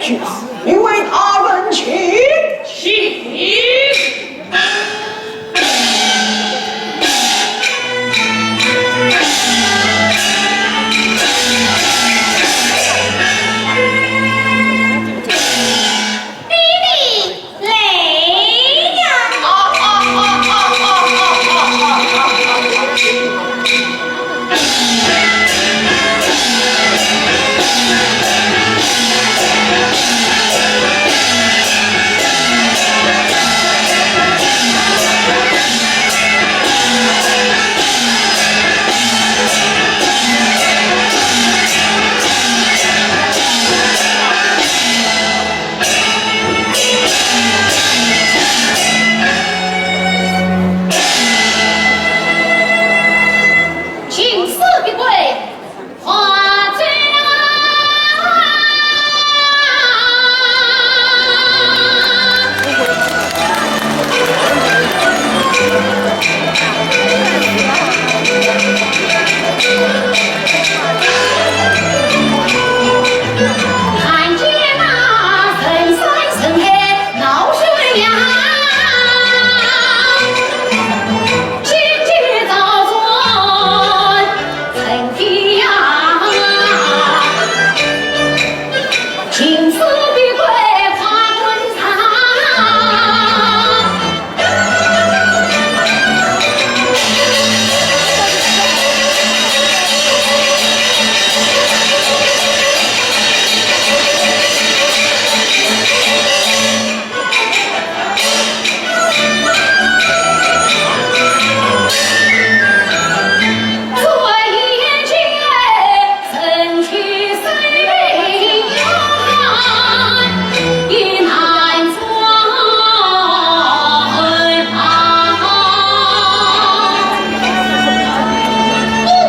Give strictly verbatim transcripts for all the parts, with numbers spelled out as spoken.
请，你为他们请。请。弟弟，来呀！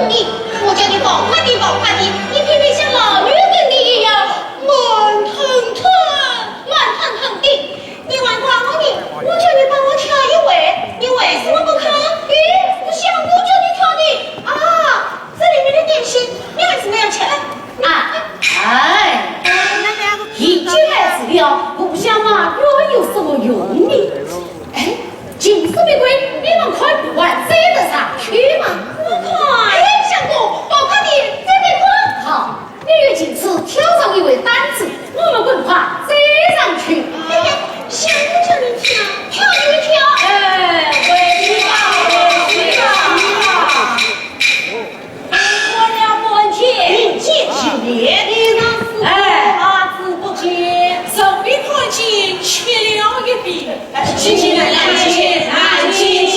你，我叫你跑快点，跑快点，你偏偏像老牛跟你一样，慢吞吞，慢吞吞的。 你还怪我呢？我叫你帮我挑一回，你为什么不肯？咦，不像我叫你挑的啊！这里面的点心，你还是不要吃了。啊，哎，已经来迟了，互相骂又有什么用呢？哎，情书玫瑰，你们看，还追得上去吗？我看，哎，相公，跑快点，追得快。好。 你与情书挑上一回单子，我们文化追上去。嘿嘿，想不叫你挑，挑就挑。哎，回去吧，回去吧。我了半天，你见几面？你那是哎，阿子不见，手里看见吃了一遍。 请，请，请，请，请。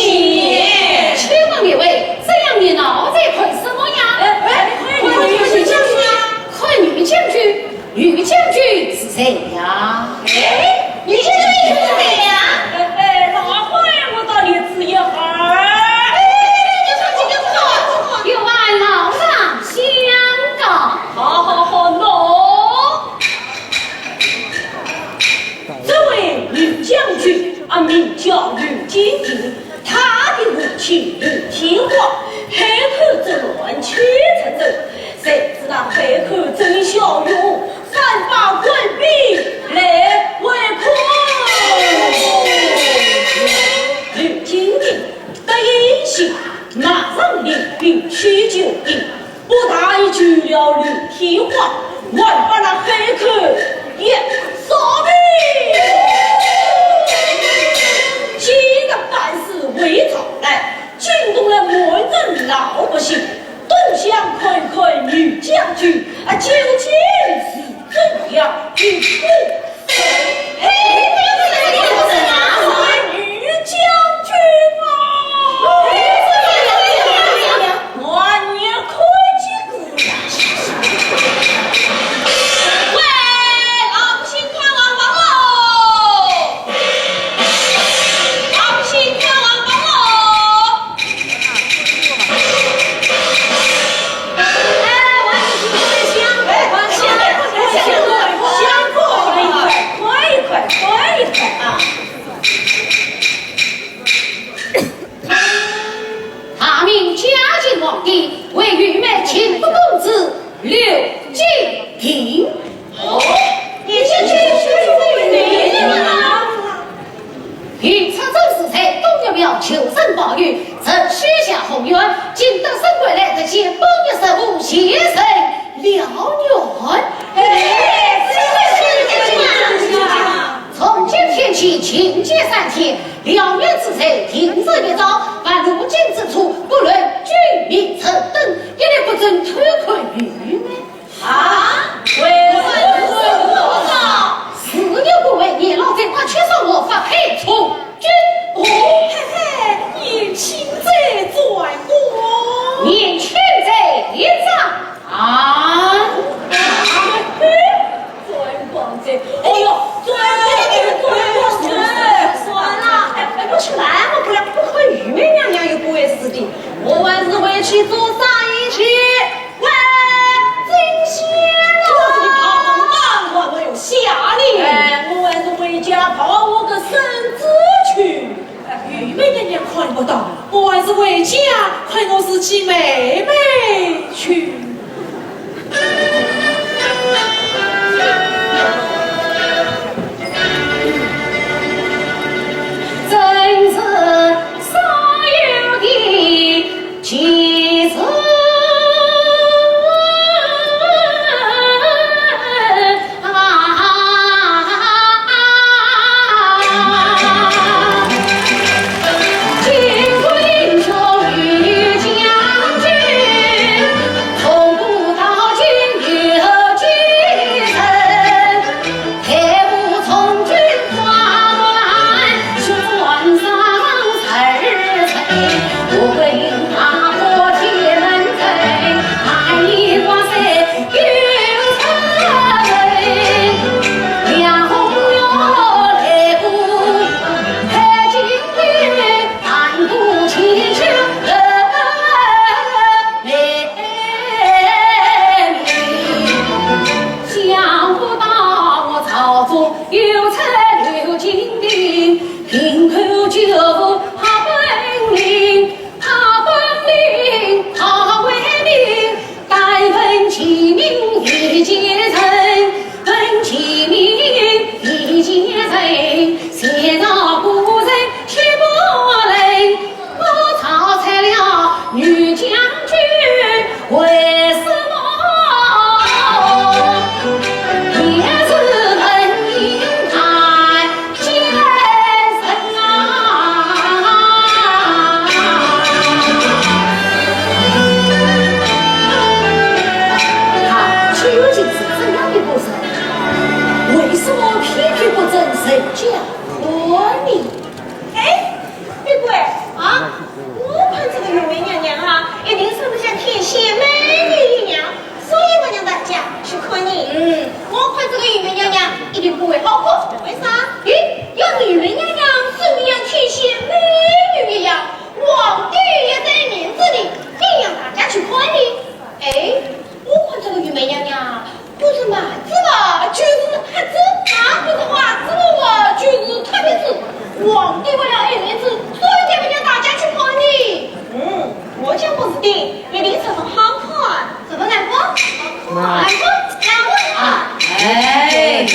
请问列位，这样热闹在看什么呀？哎，哎，看女将军啊。看女将军，女将军是谁呀？哎，女将军是谁呀？哎，哎，老话我倒你知一二。哎，就说几个字。有俺老丈相告。好，好，好，喏。 这位女将军啊，名叫女金金，她的父亲女天花，海口作乱，去出征，谁知道海口曾骁勇，反把官兵来围困。女金金得人心，马上领兵去救兵。 不但救了女天花，还把那海口也扫平。既然办事为朝来，惊动了满城老百姓，都想看看女将军啊，究竟是怎样一个 嘿，这个是什么人啊？女将军啊！嘿，这个，这个，这个，这个。我，你看这个呀。喂，老百姓，欲出征时，在东岳庙求神保佑，曾许下宏愿，今得胜归来，特写本月十五，谢神了愿。哎，这个是这个。从今天起，禁忌三天，了愿之日，停日一朝，凡入京之处，不论君民臣等，一律不准偷看御妹。 啊？为什么？自有官规，年老者八尺上下，勿配从军。哦，嘿嘿，年轻者专逛。年轻者一丈。啊？专逛者，哎呦，专逛者，专逛者。算了，哎，哎，不去拦，我不要，不看御妹娘娘又不碍事的，我还是回去做生意去。 喂，金仙啊！我这个大王八卦，我有下令。哎，我还是回家报我个圣旨去。哎，御妹娘娘看不到，我还是回家看我自己妹妹去。 他究竟是怎样的个人？为什么偏偏不准人家看呢？哎，玉桂啊，我看这个御妹娘娘啊，一定生得像天仙美女一样，所以我让大家去看你。嗯，我看这个御妹娘娘一定不会好看。为啥？咦，要是御妹娘娘生得像天仙美女一样，皇帝也戴面子的，你让大家去看你。哎，我看这个御妹娘娘不是帽子吧，就是盒子啊，不是帽子吧，就是特别子。皇帝为了爱面子，所以才不让大家去看你。嗯，我讲不是的，一定十分好看。怎么难看？难看，难看啊！哎，嘿，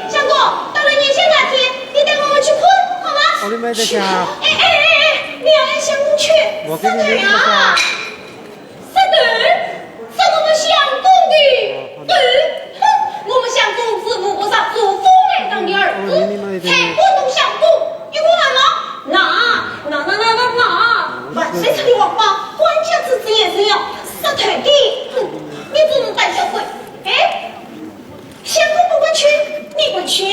相公，到了年限那天，你带我们去看，好吗？我的妈的呀！哎哎哎哎，你要让相公去，我跟你说啊。 杀头？杀我们相公的头？哼，我们相公是五谷杂粮、风来上的儿子，才敢动相公，你敢吗？那那那那那那，万岁爷的王法，官家之子也是要杀头的。哼，你这种胆小鬼！哎，相公不敢去，你敢去？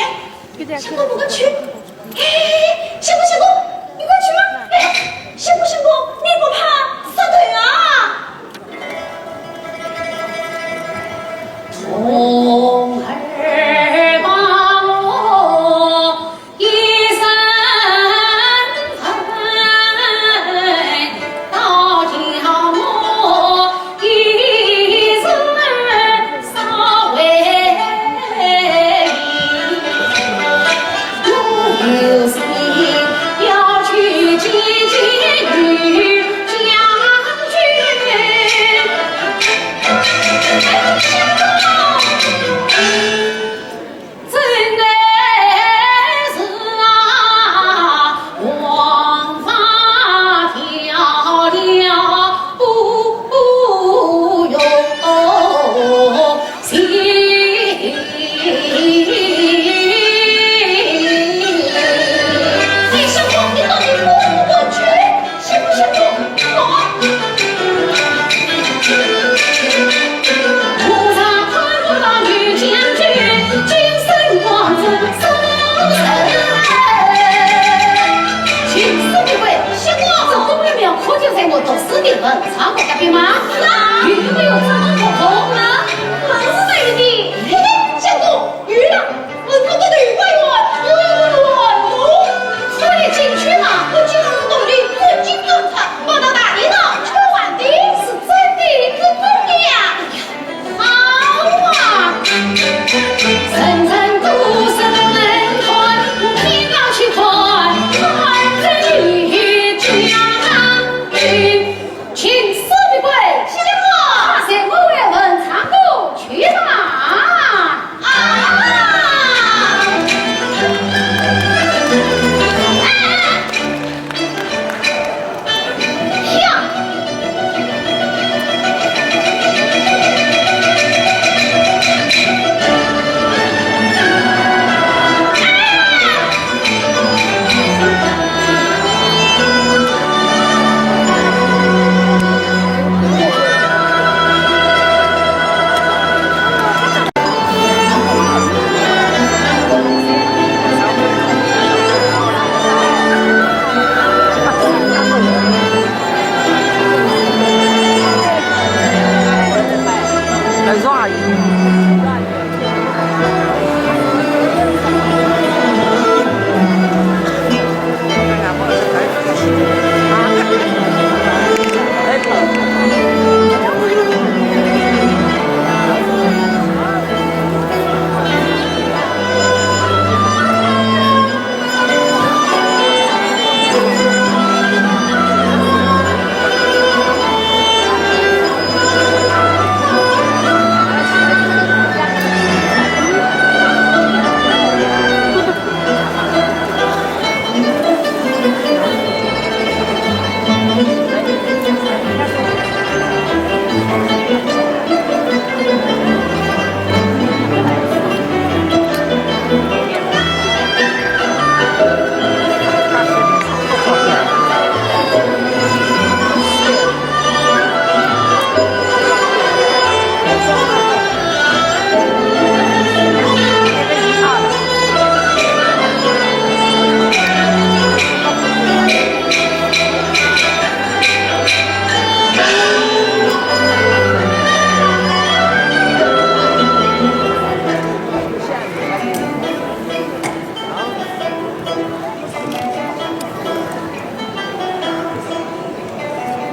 相公不敢去。哎，相公，相公，你敢去吗？哎，相公，相公，你不怕杀头啊？文昌阁隔壁吗？是啊。有没有这么普通呢？那是没有的。嘿嘿，相公，有了，文昌阁头花园，有一个园路。可以进去吗？我进入洞里，走进洞察，跑到大殿上去玩的。是真的，是真的呀。 好啊！人人都是能看，天高气壮，看着你家。请四位贵，谢谢我，随我回文昌阁去吧。啊！哎！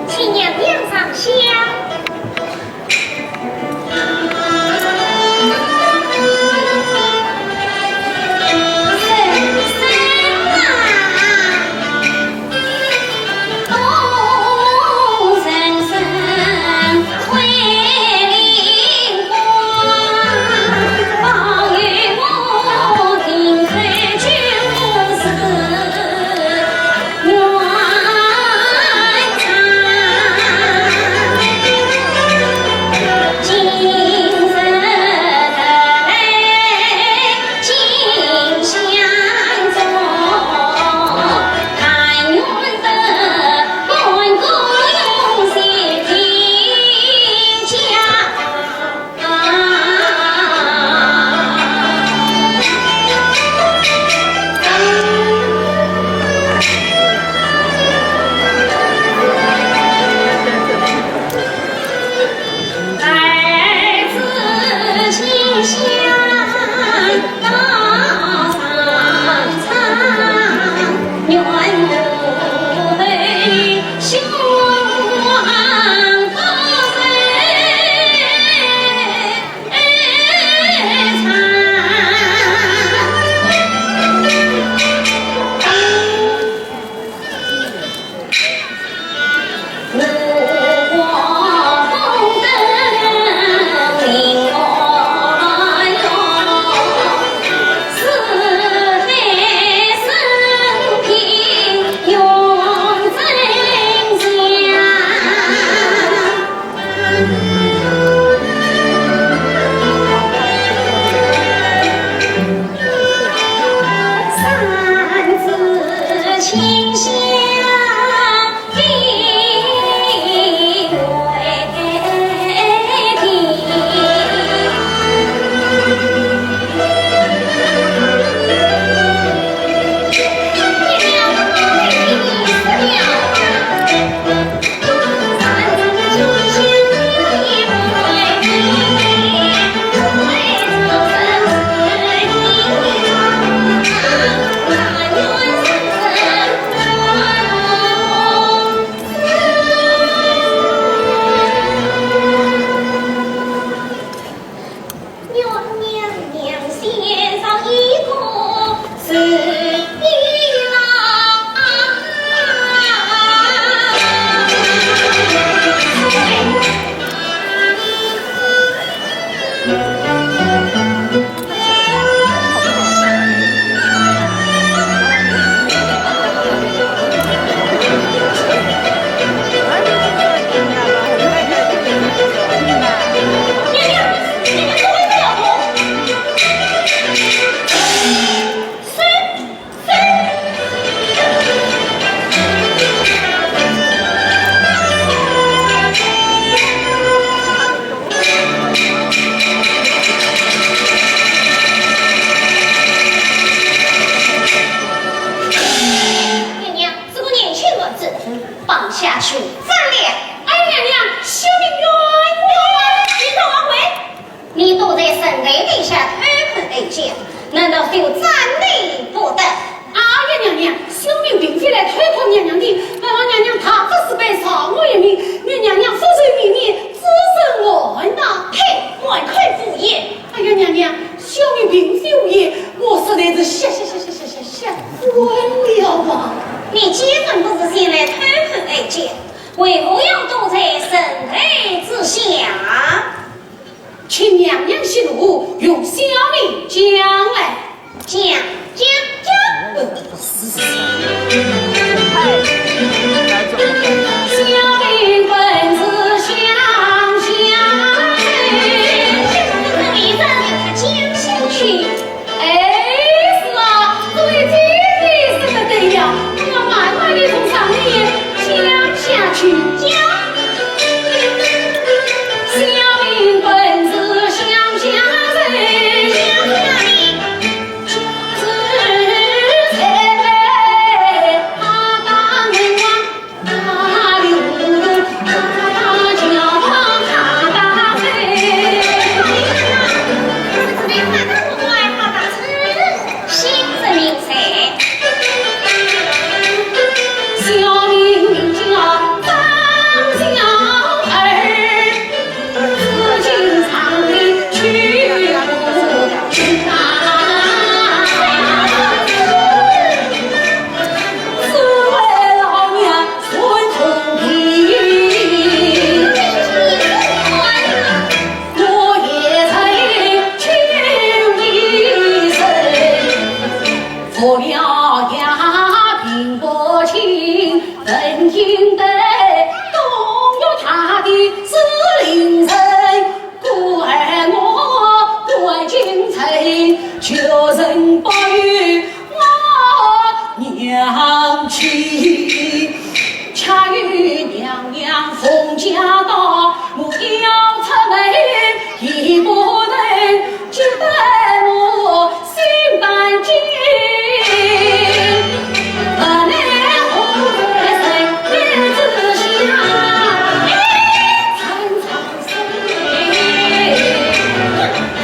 请娘娘上香。娘的，还望娘娘大发慈悲，赦我一命，愿娘娘复仇明年，子孙安康。嘿，满口胡言！哎呀，娘娘，小人并非胡言，我实在是吓吓吓吓吓吓吓昏了啊！你既然不是前来偷看案件，为何要躲在神台之下？ 请娘娘息怒，容小民讲来。讲，讲，讲。呃，是，是，是。小民本是乡下人。讲下去。哎，是啊，这位姐姐说得对呀，我们慢慢地从上面讲下去。讲。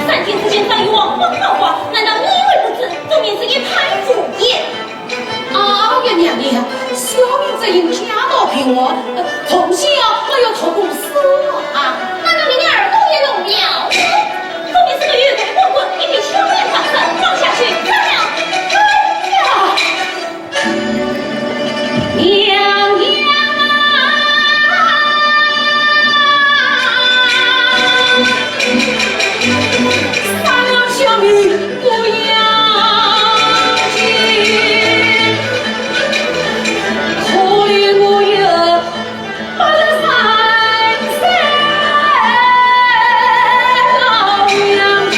三天之前，张玉皇放炮话，难道你会不知？分明是一派胡言。哎呀，娘娘，小民只因家道贫寒，呃，从小没有读过书啊。难道你的耳朵也聋了？分明是个冤枉光棍，你比小民还狠，放下去，放了。哎呀！ 娘娘啊，杀了小民不要紧，可怜我有八十三岁老娘亲。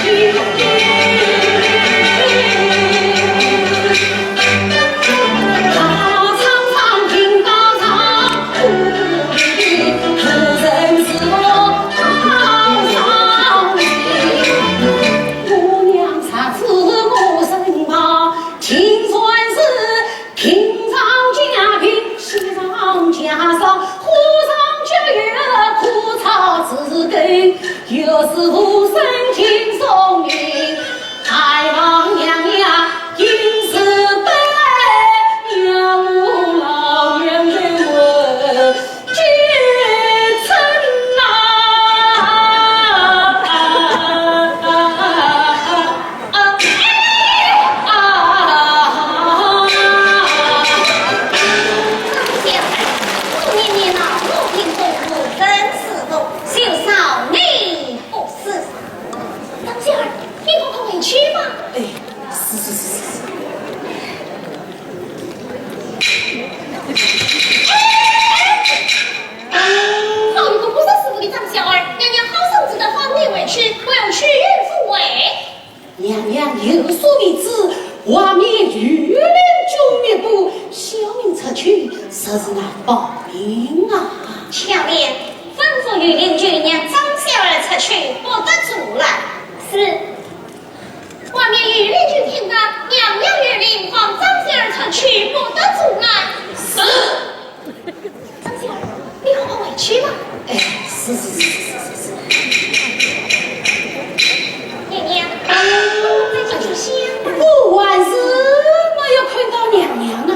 张小二，你快快回去吧。哎，是，是，是，是，是。好一个不识时务的张小二，娘娘好生值得放你回去，我要去赴会。娘娘有所未知，外面御林军密布，小民出去实是难保命啊。巧莲，吩咐御林军让张小二出去，不得阻拦。是。 外面御林军听到，娘娘有令，放张小二出去，不得阻拦。是。张小二，你快快回去吧。哎，是，是，是，是，是，是。娘娘，再进去歇吧。我还是没有看到娘娘呢。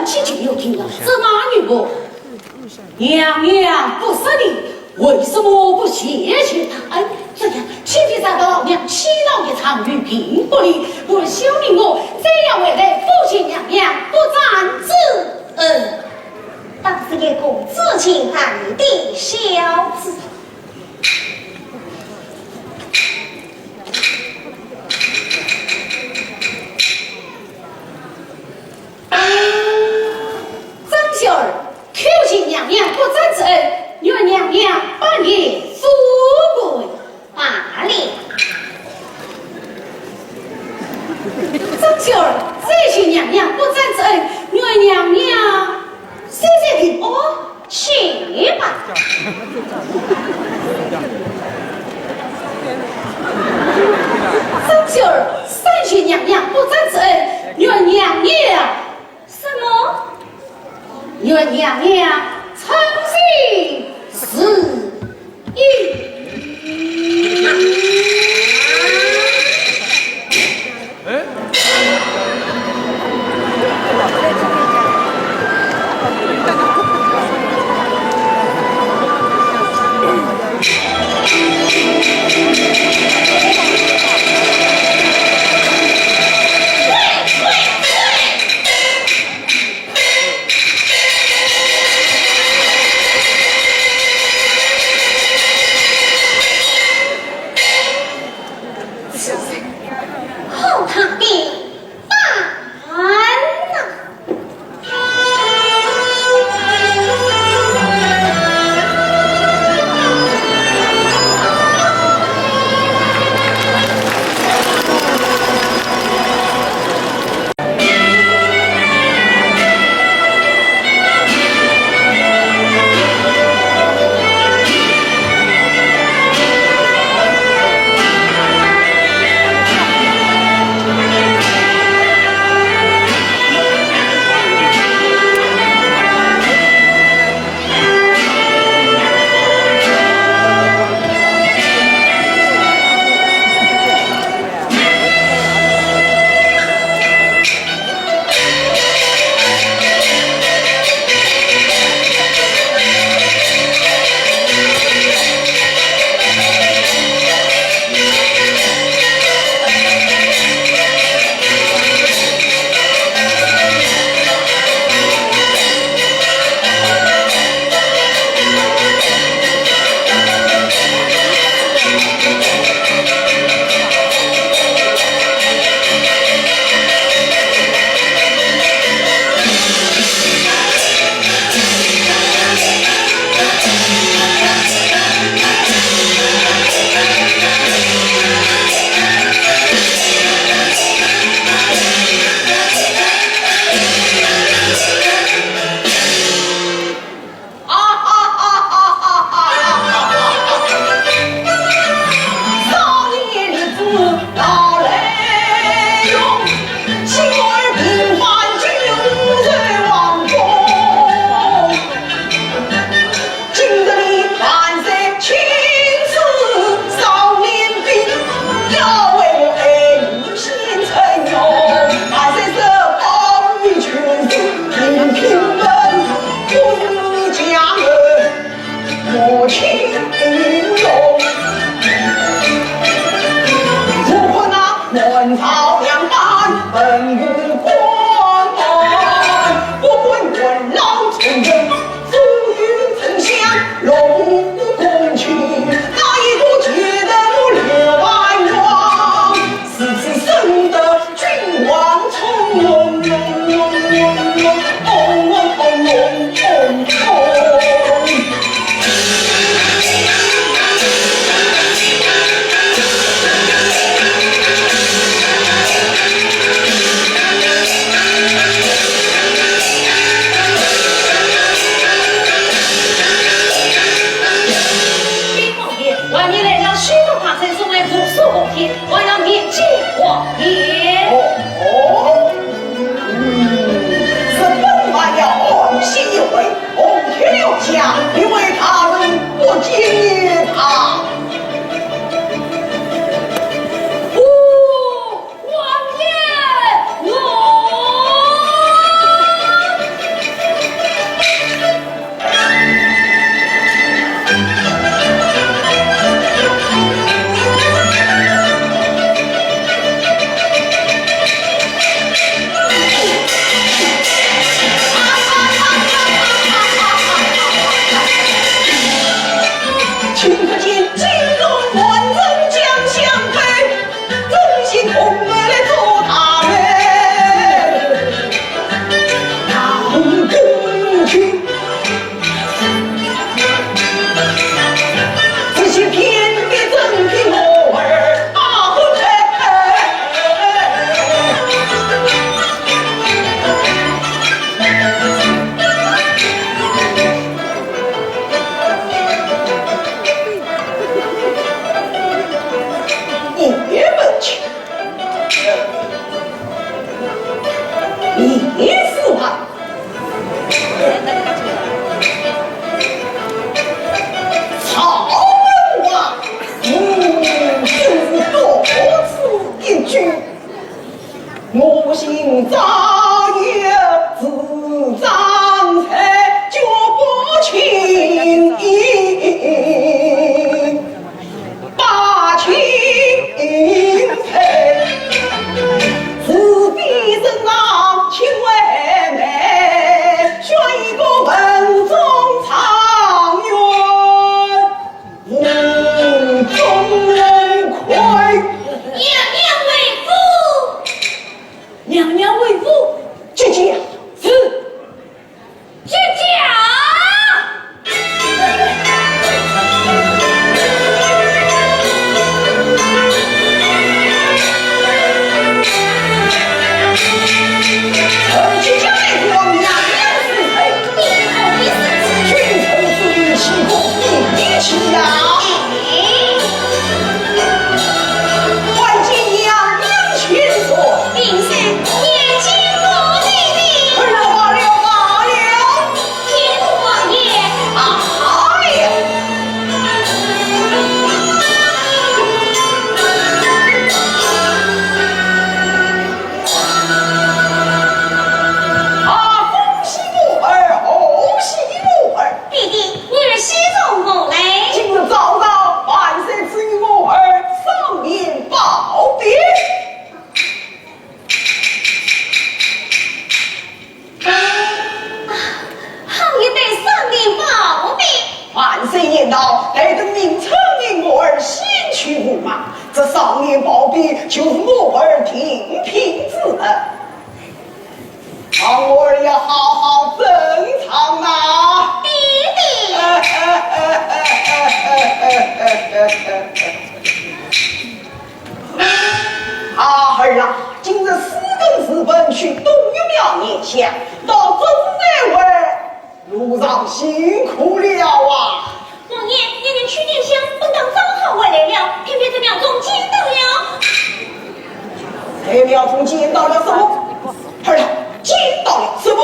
起就有听到，怎么女不？娘娘不识礼，为什么不谢谢大恩？这样，岂非遭到老娘气恼一场，于病不利？我小命我，怎样为了不谢娘娘不斩之恩？倒是一个知情达理的小子。 张小二，叩谢娘娘不斩之恩，愿娘娘百年富贵。罢了。张小二，再谢娘娘不斩之恩，愿娘娘谢谢平安。 去吧。张小二，三谢娘娘不斩之恩，愿娘娘什么？愿娘娘称心如意。 好他的大胆呐！禀王爷，外面来了许多大臣，送来无数贺帖，还要面见王爷。哦，哦，嗯，是本王爷暗喜一回，红待等明春你我儿先去舞马，这少年宝贝就是我儿定品之物。望我儿要好好珍藏呐。爹爹。啊，儿啊，今日私奔时分去东岳庙拈香，到这时才回， 路上辛苦了啊！王爷，你们去拈香，本当早好回来了，偏偏在庙中见到了。在庙中见到了什么？儿啊，见到了什么？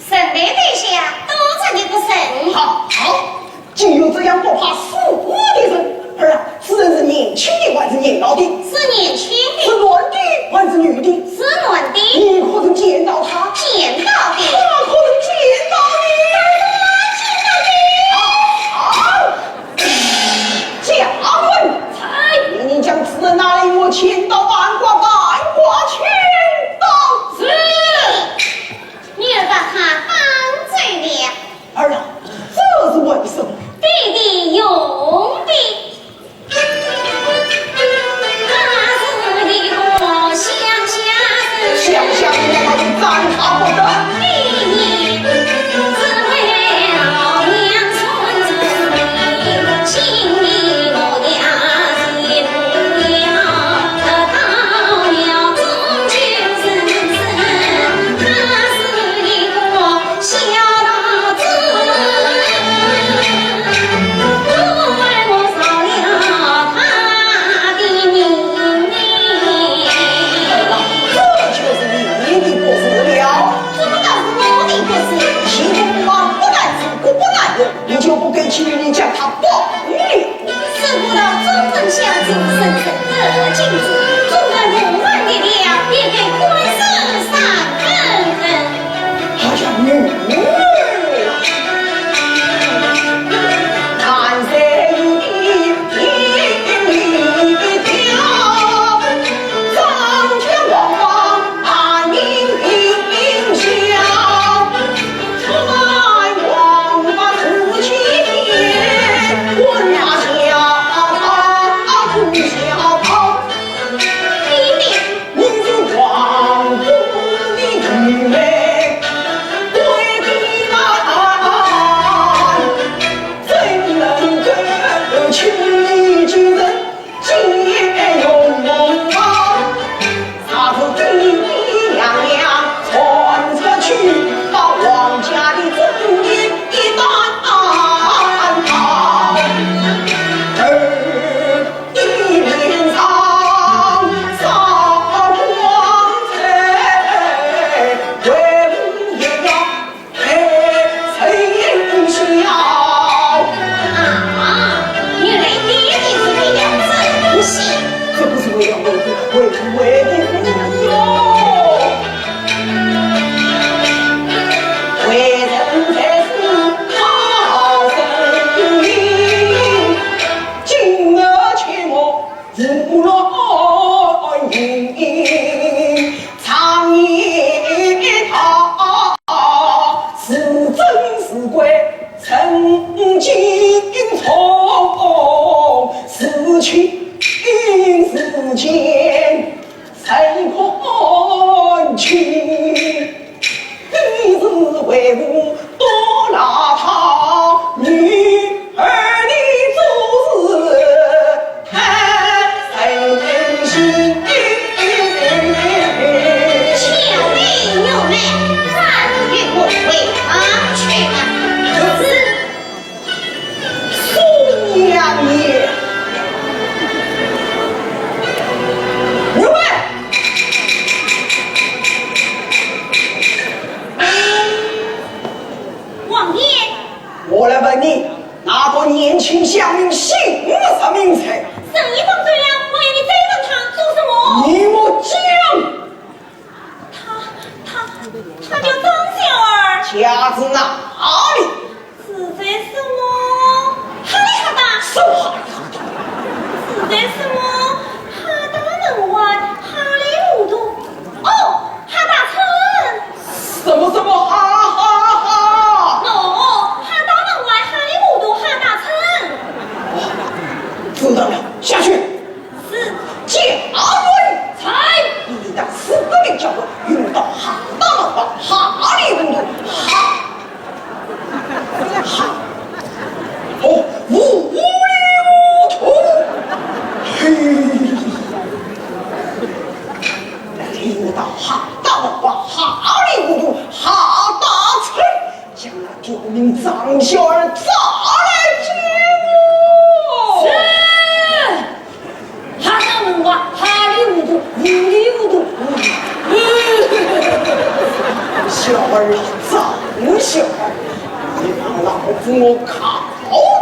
神台殿下，多着一个人。好，好，竟有这样不怕死的人！儿啊， 此人是年轻的还是年老的？是年轻的。是男的还是女的？是男的。你可曾见到他？见到的。他可曾见到你？当然见到的。好，好，家文，你将此人拿来与我千刀万剐，万剐千刀。是。女儿把他绑走了。儿啊，这是为什么？爹爹用的。 这就是你的不是了。这不但是我的不是，秦国不但楚国不难容，你就不该去与你将他绑了。 事不到众人相助，人人得金子。众人无人力量，也该官司三分人。哎呀，女儿啊！啊，原来爹爹是这样子。不是，这不是为了为父，为父为的哟。为人才是好生命，今日切莫胡乱行。常言道，是真是鬼， 曾经从事情世间谁看清，你是为父多老套，女儿你做事太任性。小妹，我们还有一个回房去吧。是。 苏娘娘，你们，王爷，我来问你，那个年轻乡民姓什么名字？人已绑走了，王爷，你再问他做什么？你莫讲。 他，他，他叫张小二。家住哪里？住在什么哈里哈达。什么哈里哈达？住在什么哈达门外哈里木渡。哦，哈达村。什么什么哈哈哈？哦，哈达门外哈里木渡哈达村。命张小二再来见我。是。哈大门外，稀里糊涂，糊里糊涂。小二是张小二，你让老夫我考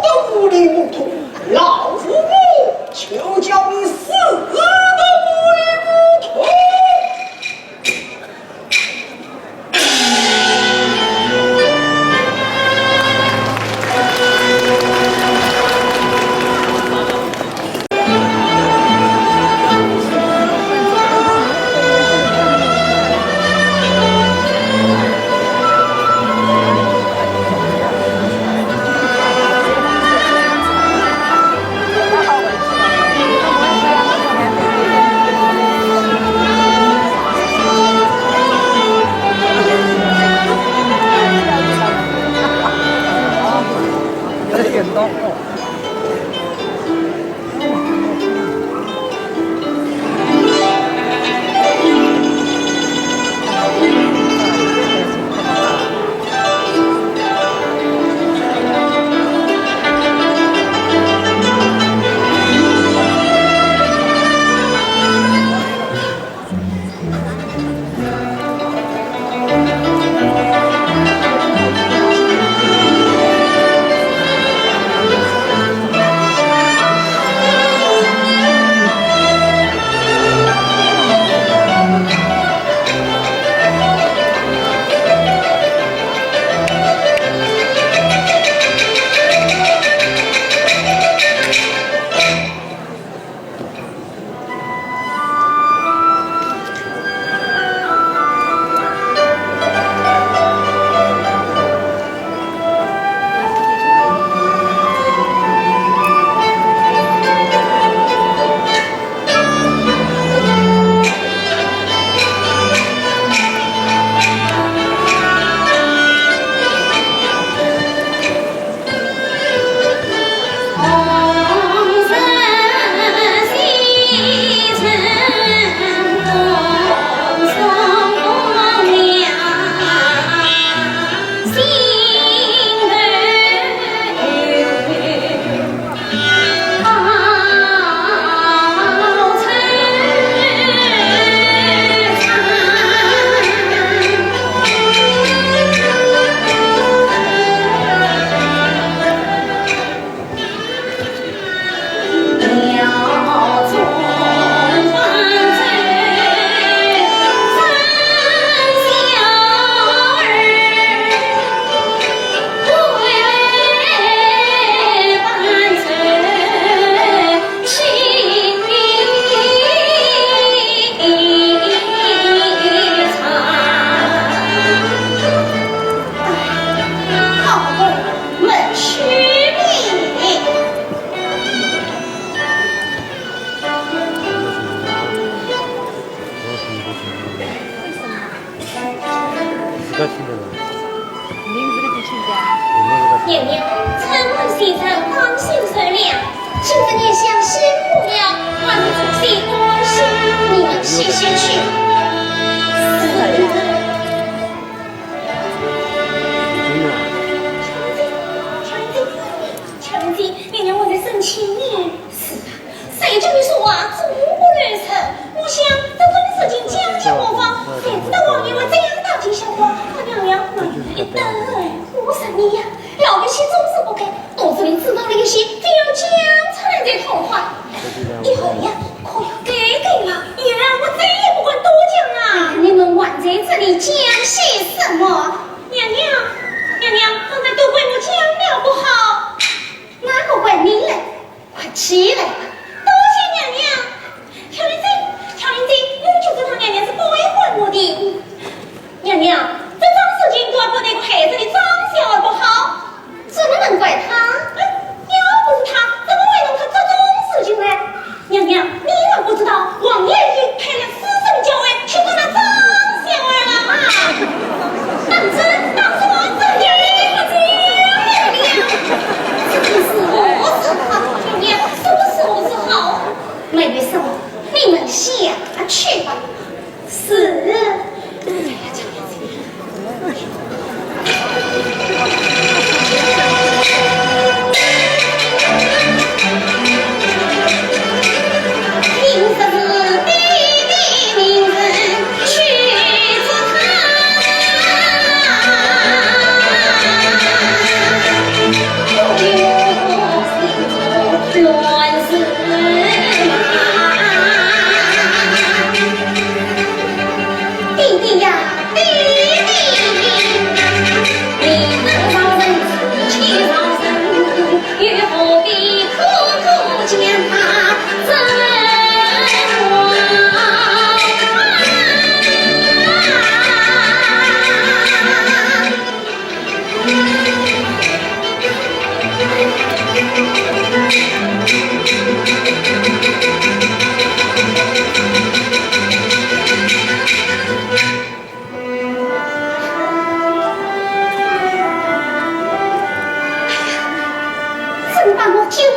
得糊里糊涂，老夫我就叫你死得糊里糊涂。娘娘，承蒙先生关心善良，今日娘娘辛苦了，还望众仙关心，你们歇歇去。是。 娘娘，娘娘，我在生气呢。是啊，谁叫你说话总不留神？我想这种事情讲也无妨，谁知道王爷会这样大惊小怪。啊，娘娘，慢一等。我说你呀，老百姓总是不改，肚子里知道了一些，非要讲出来才痛快。 以后呀，可要改改了，以后我再也不敢多讲了。你们还在这里讲些什么？娘娘，娘娘，刚才都怪我讲了不好。哪个怪你嘞？快起来吧。多谢娘娘。巧莲姐，巧莲姐，我就知道娘娘是不会怪我的。娘娘，这桩事情都要怪那个害死的张小二不好。 怎么能怪他？哎，要不是他，怎么会弄出这种事情来？娘娘，你还不知道，王爷已经派了私人校尉去捉拿张小二了啊！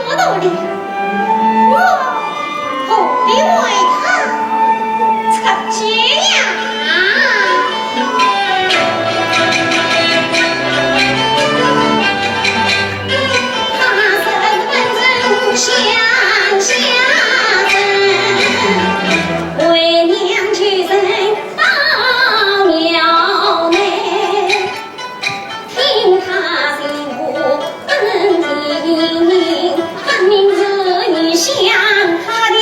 我道理，我何必为他出气呀？他是本城乡下人，为娘求人到庙内。 听他诉说本地情，分明是你想他的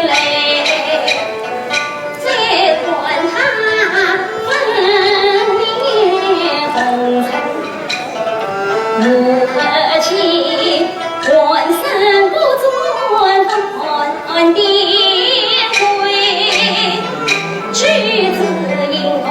来。再看他分明红尘，母亲半生不转凡的归，举止英雄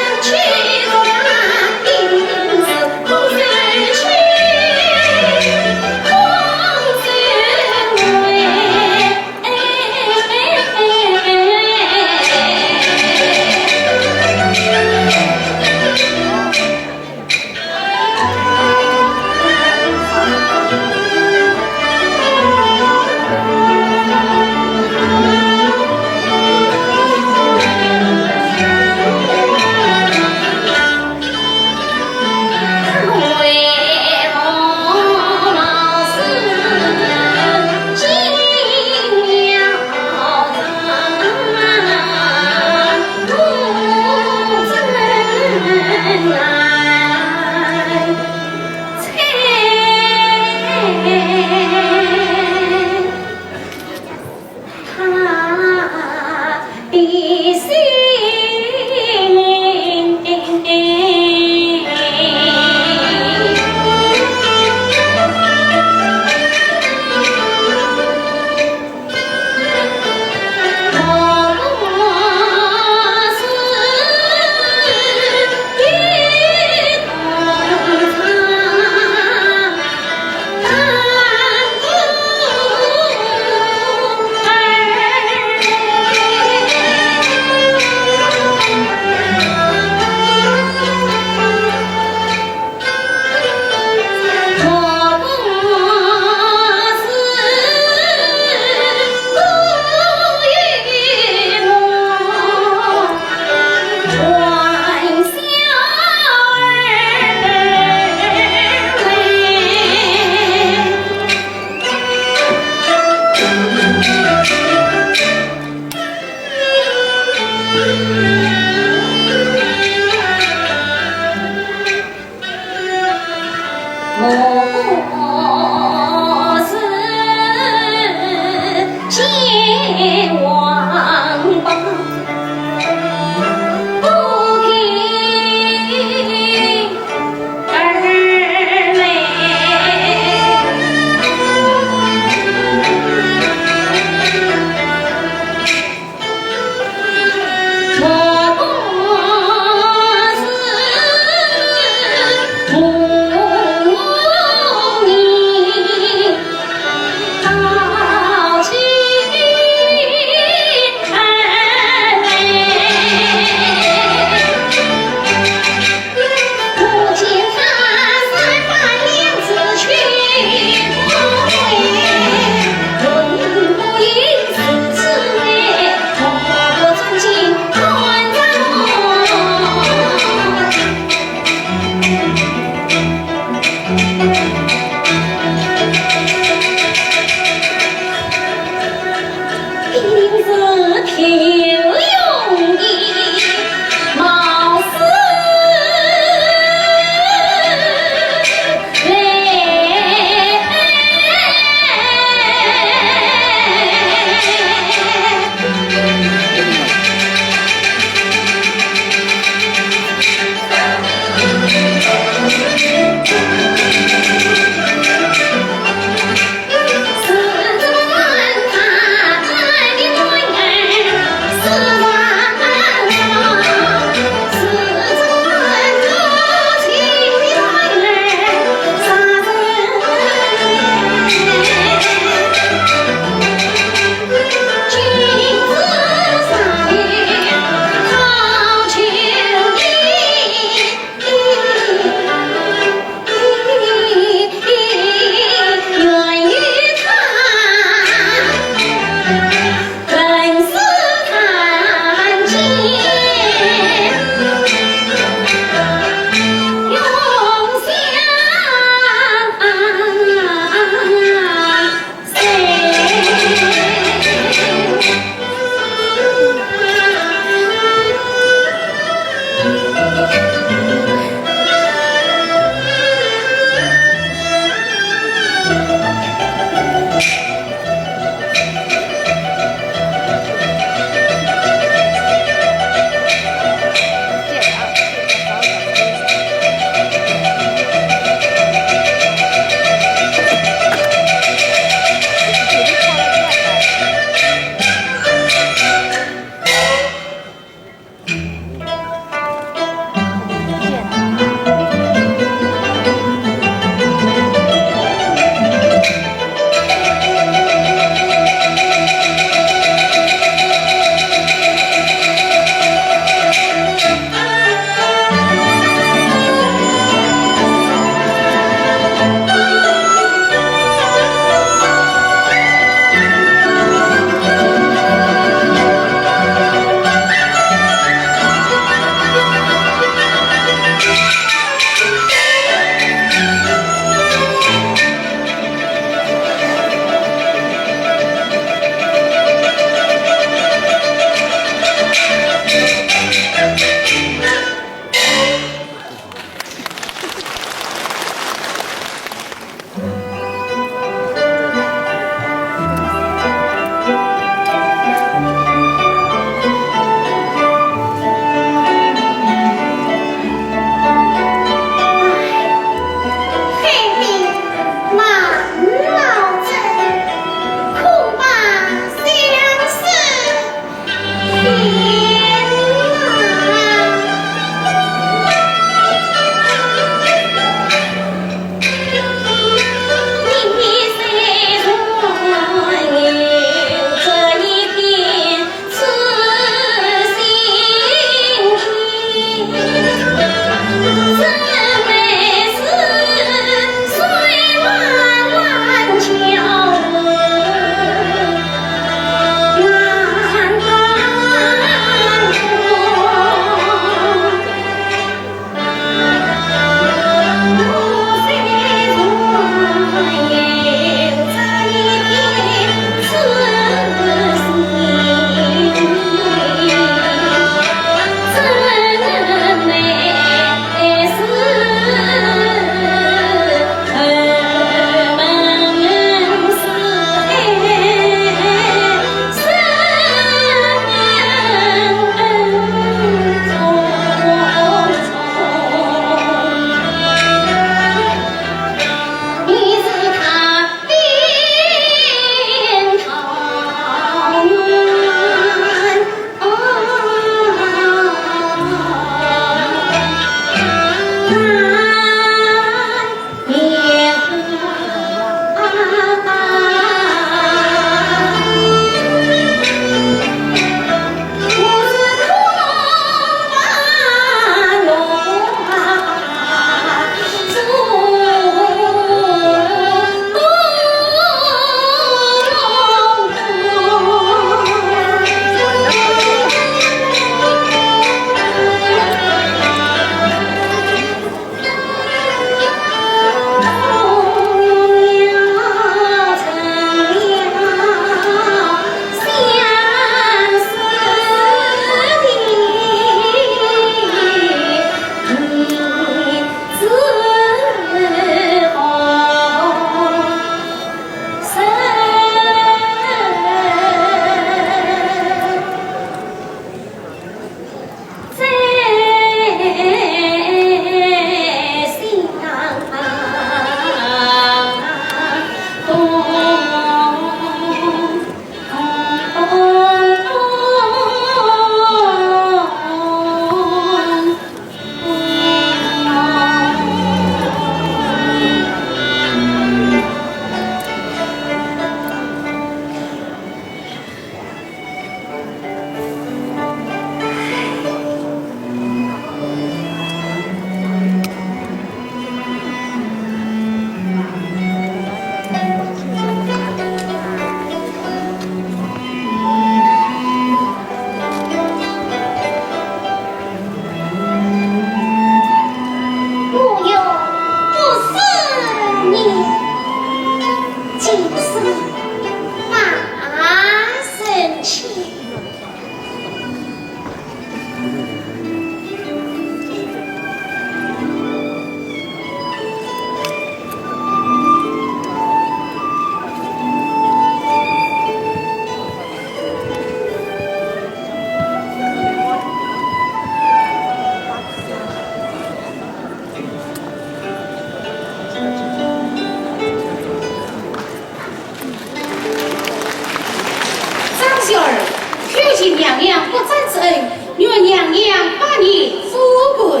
愿娘娘百年富贵。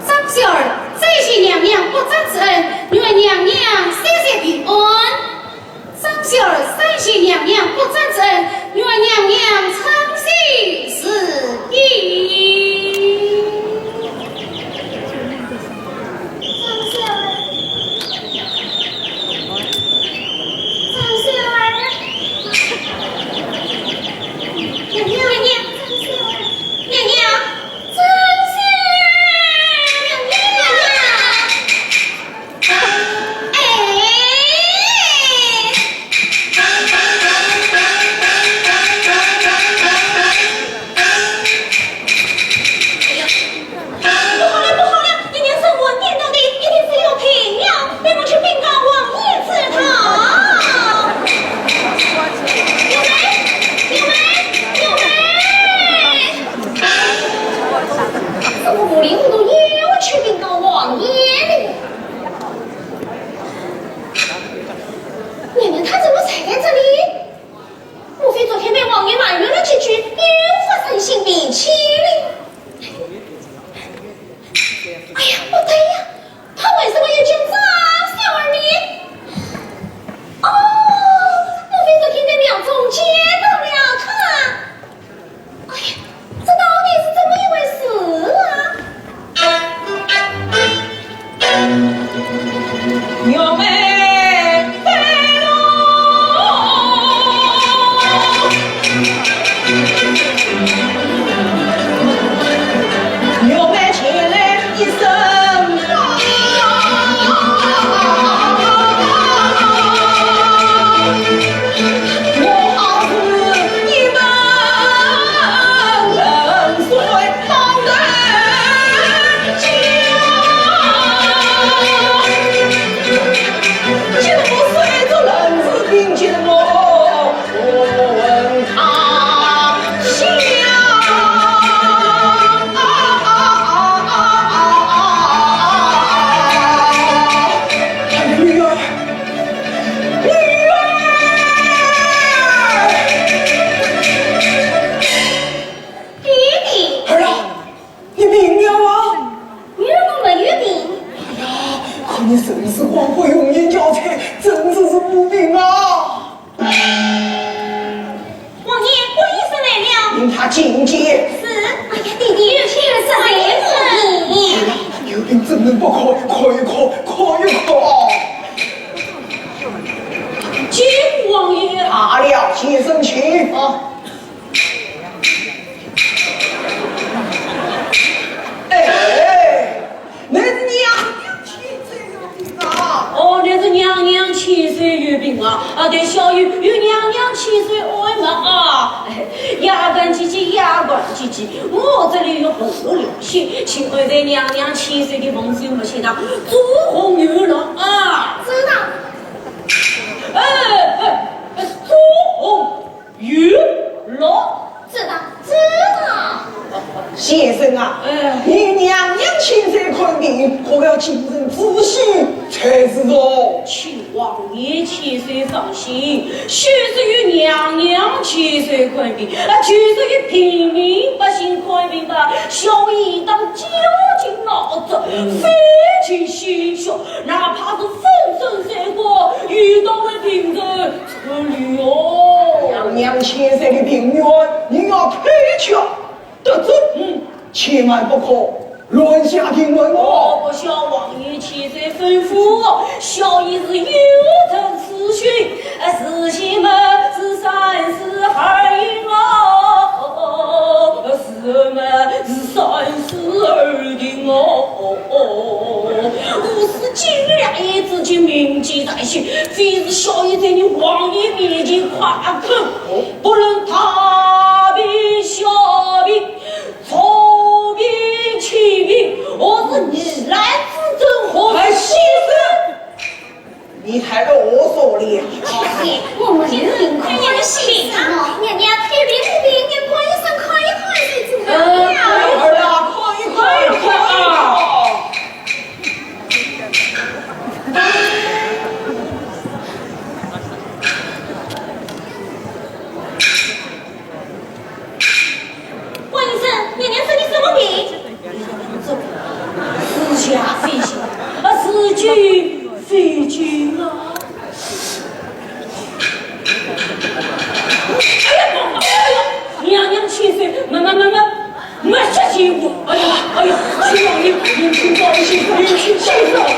张小儿再谢娘娘不斩之恩，愿娘娘岁岁平安。张小儿三谢娘娘不斩之恩，愿娘娘长寿如金。张小儿，张小儿。 娘娘，娘娘，张小儿，娘娘，张小儿，娘娘，哎。哎呀，不好了，不好了，娘娘，这我念到的一定是有病了。 带我去禀告王爷知道。有没？有没？有没？怎么糊里糊涂又要去禀告王爷了？娘娘她怎么才在这里？莫非昨天被王爷埋怨了几句，又发生新脾气了？哎呀，不对呀！ 他为什么要见张小二呢？哦，莫非昨天在庙中见到了他？哎呀，这到底是怎么一回事啊？玉梅，玉梅前来一声。 女儿，女儿！爹爹。儿啊，你病了啊？女儿我没有病。哎呀，看你神色恍惚，容颜交错，真正是无病啊。 王爷，观音僧来了。命他进见。是。哎呀，爹爹，有请师尊。哎呀，有病怎能不看？看一看，看一看啊！见过王爷。罢了，先生请。哦。哎， 乃是娘娘千岁有病啊！哦，乃是娘娘千岁有病啊！啊，对，小友与娘娘千岁安眠啊！哎，夜半姐姐，夜半姐姐，我这里有红楼两些，请安在娘娘千岁的凤袖墨线上，做红油落啊！知道。哎，哎，哎，做红 有落。知道，知道。先生啊，哎。你娘娘千岁看病，可要请人仔细才是哦。请王爷千岁放心，就是与娘娘千岁看病，啊，就是与平民百姓看病吧，小爷当绞尽脑汁，嗯。费尽心血，哪怕是粉身碎骨，也当为病人 哎哟，娘娘千岁的病源，你要推却得准，嗯，千万不可乱下定论哦。哦，不消王爷千岁吩咐，小爷是有证此讯，啊，事情嘛是三思而行哦，事嘛是三思而行哦。我是尽量也自己铭记在心， 非是小爷在你王爷面前夸口，不论大病小病，重病轻病，我是疑难之症，何必？哎，先生，你太啰嗦了。哎，我们有病可以说嘛，娘娘，有病无病，你观音上看一看就知道了。呃，儿啊，看一看，看一看。 观音生，金，飞金啊！哎呀，哎呀，娘娘千岁，慢慢慢慢，慢些起舞。哎呀，哎呀，请王爷，请王爷，请王爷，请王爷，请王爷，请王爷，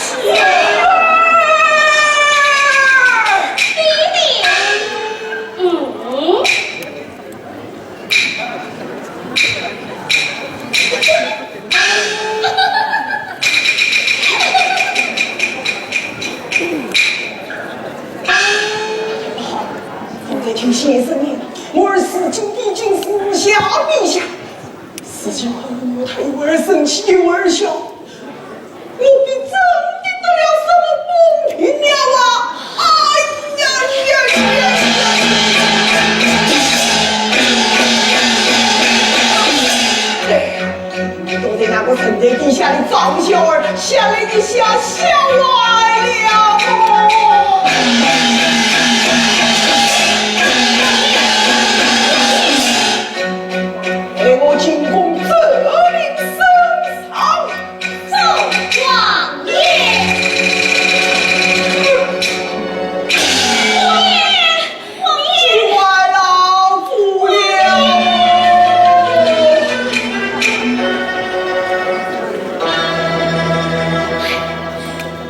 请王爷。嗯。 我在听先生的，我儿如今已经是下陛下，如今我太为儿生气，为儿笑。 我便真的得了什么功名了啊！哎呀呀呀呀！对，躲在那个神台底下的张小二，吓了一吓，吓坏了我。待我进宫奏明圣上。 奏王爷。王爷，王爷。见怪老祖了。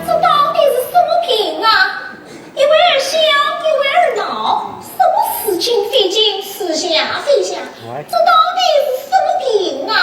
这到底是什么病啊？一会儿笑，一会儿闹，什么似金非金，似假非假，这到底是什么病啊？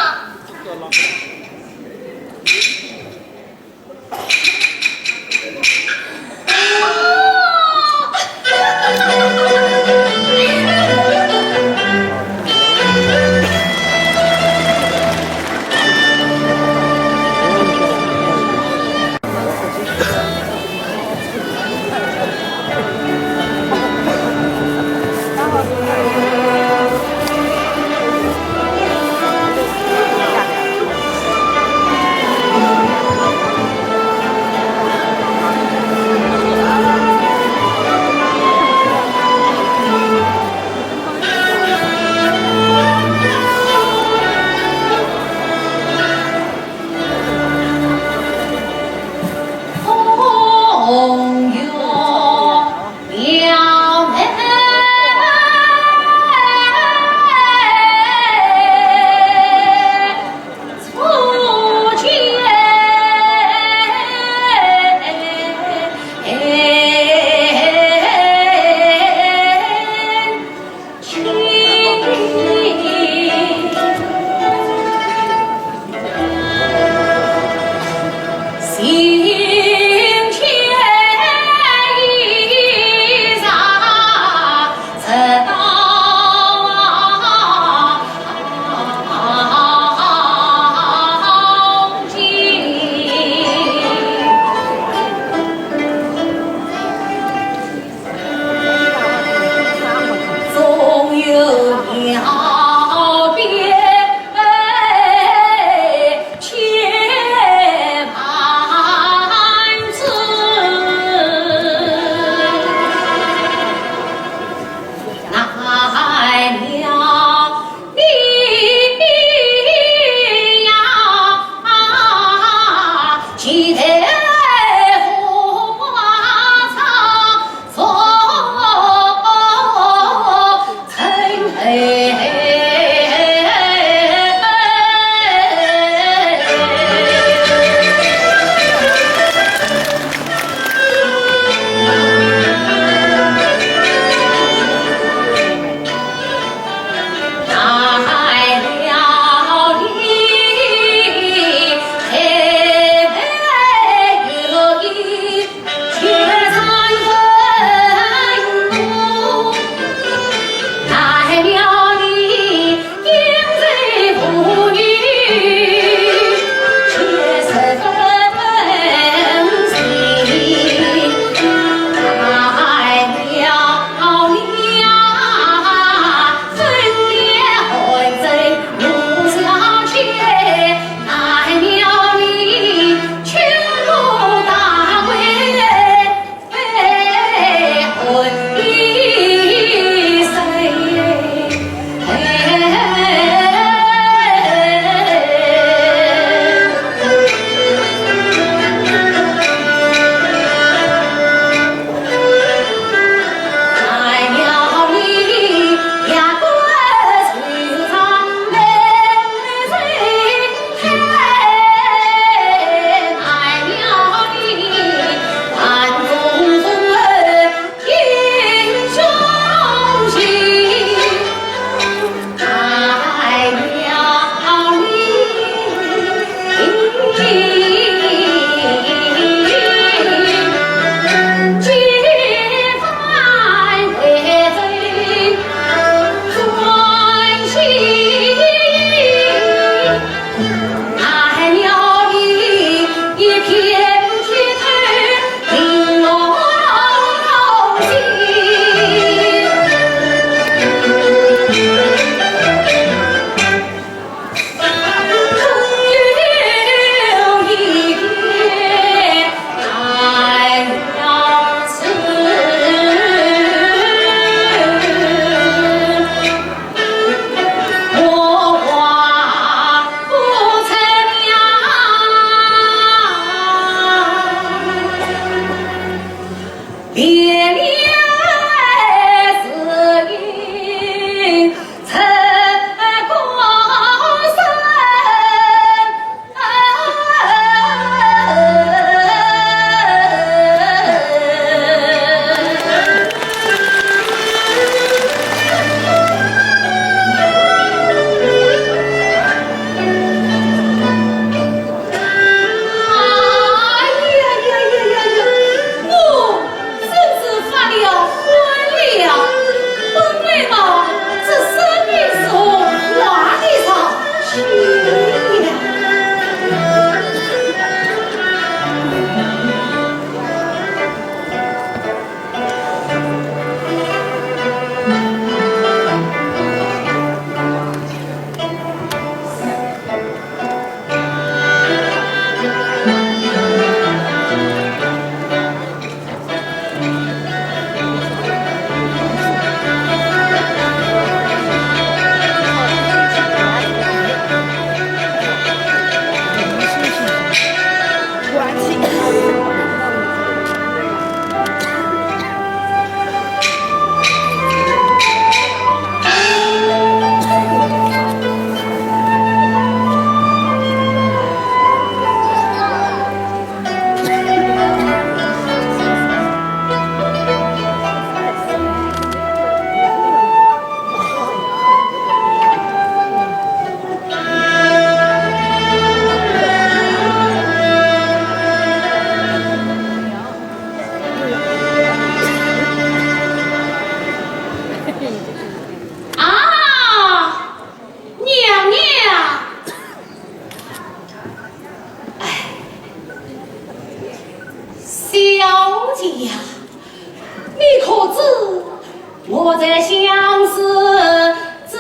在相思之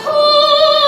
苦啊。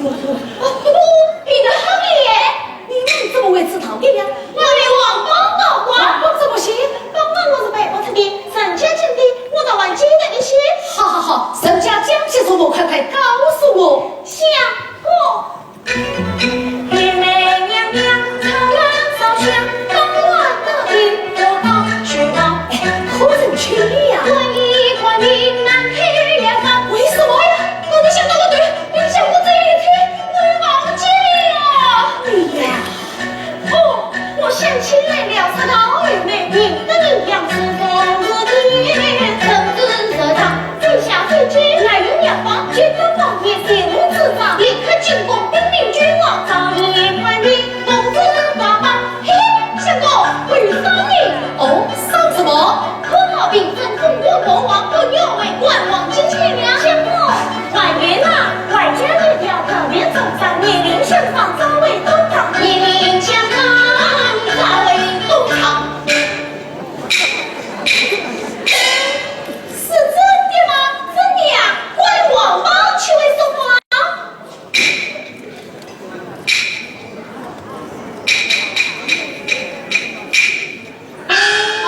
哦，你的好耶！你们怎么会知道的呀？我的皇榜倒挂。皇榜怎么写？榜榜我是背不出的，人家讲的，我倒还记得一些。好好好，人家讲些什么？快快告诉我。相公。 哎，可曾去呀？为什么呀？我都想到了对，你想我这一切，我也忘记了。你呀。哦，我想起来了，是老二妹妹的阴阳师。 天下最近，乃云娘娘，接得王爷前路之上，立刻进宫禀明君王，上一官的公子爸爸，嘿嘿，相公，回烧你。哦，烧什么？可好平身奉国国王，不要为官王金钱粮。相公，外面啊，外加一条特别重赏，年龄相仿，朝为东堂，年龄相仿，朝为东堂。 是真的吗？真的呀！关皇榜岂会说谎？哎，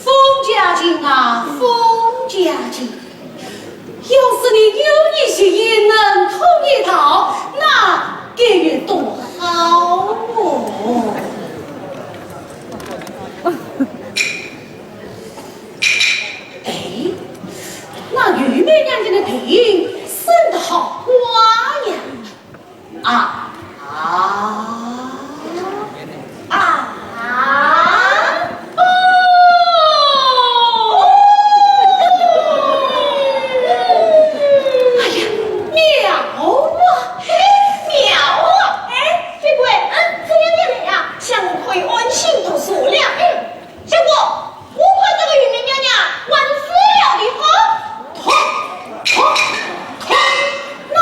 封家俊啊，封家俊，要是你有一些也能通一道，那该有多好哦！ 哎，那玉梅娘娘的背影生得好花呀！啊啊啊！哦！哎呀，妙啊！嘿嘿，妙啊！哎，飞贵，嗯，这两年来呀，相公可以安心读书了。嗯，相公， 我看这个玉梅娘娘还是要的好。痛，痛，痛，那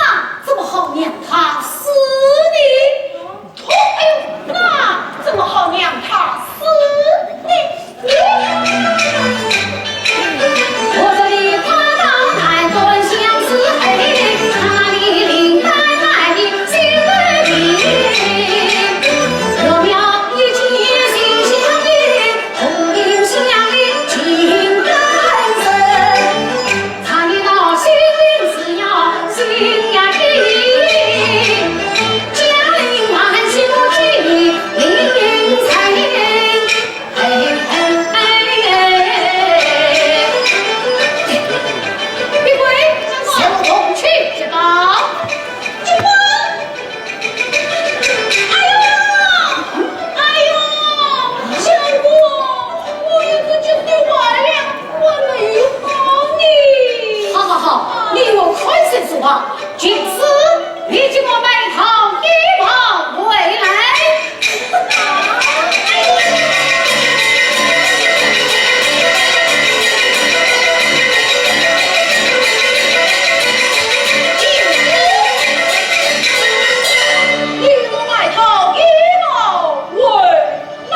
怎么好让她死呢？痛，哎呦，那怎么好让她死呢？我这里花到南端相思海，哪里灵丹来的心里？我要一起心相印， 哎呦，哎呦，相公，我一直急得完了，我没有好呢。好好好，你有看清楚啊？君子，你给我买一套衣袍回来。哎呦， 你给我买套衣袍回来。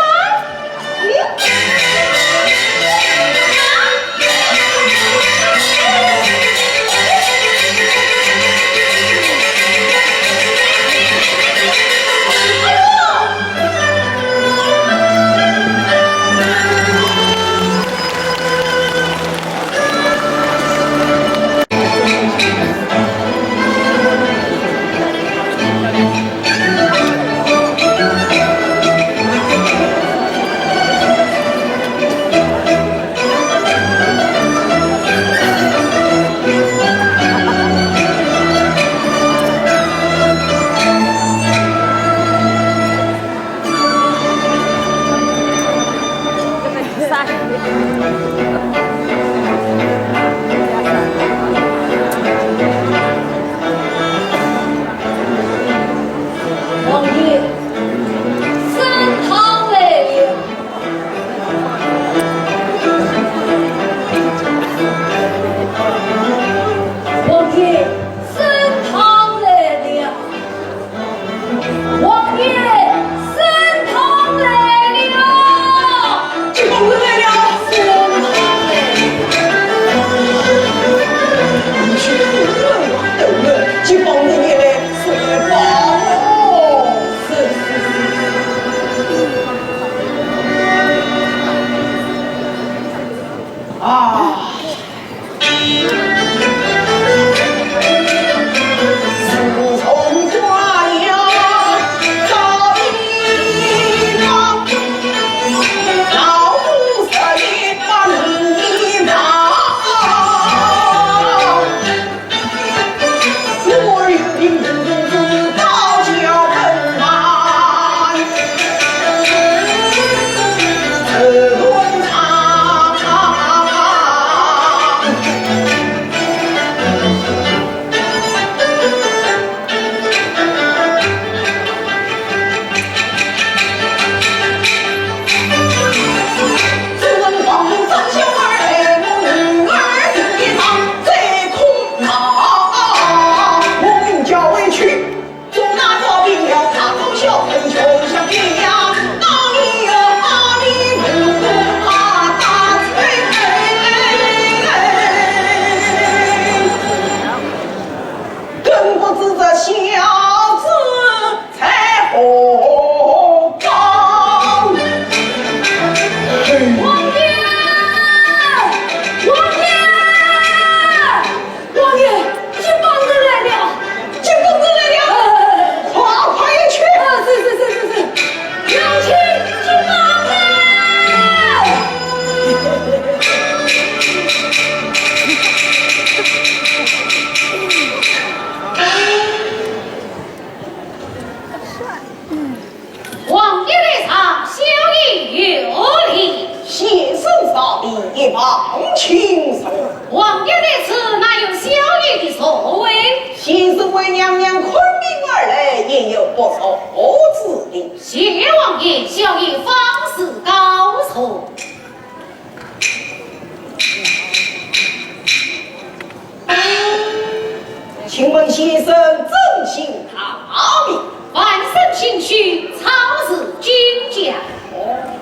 不错之人。谢王爷，小爷方是高从。请问先生尊姓大名？万生姓许，草字金家。哦，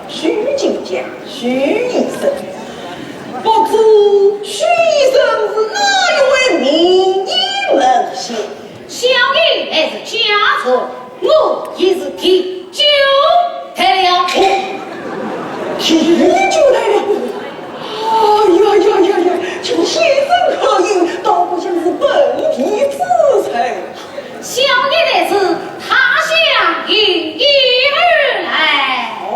许金家，许医生。不知许医生是哪一位名医门下？ 小爷乃是家传，我也是第九代了。哦，第九代了。哎呀呀呀呀，求先生开恩，倒不像是本地之才。小爷乃是他乡行医而来。哦，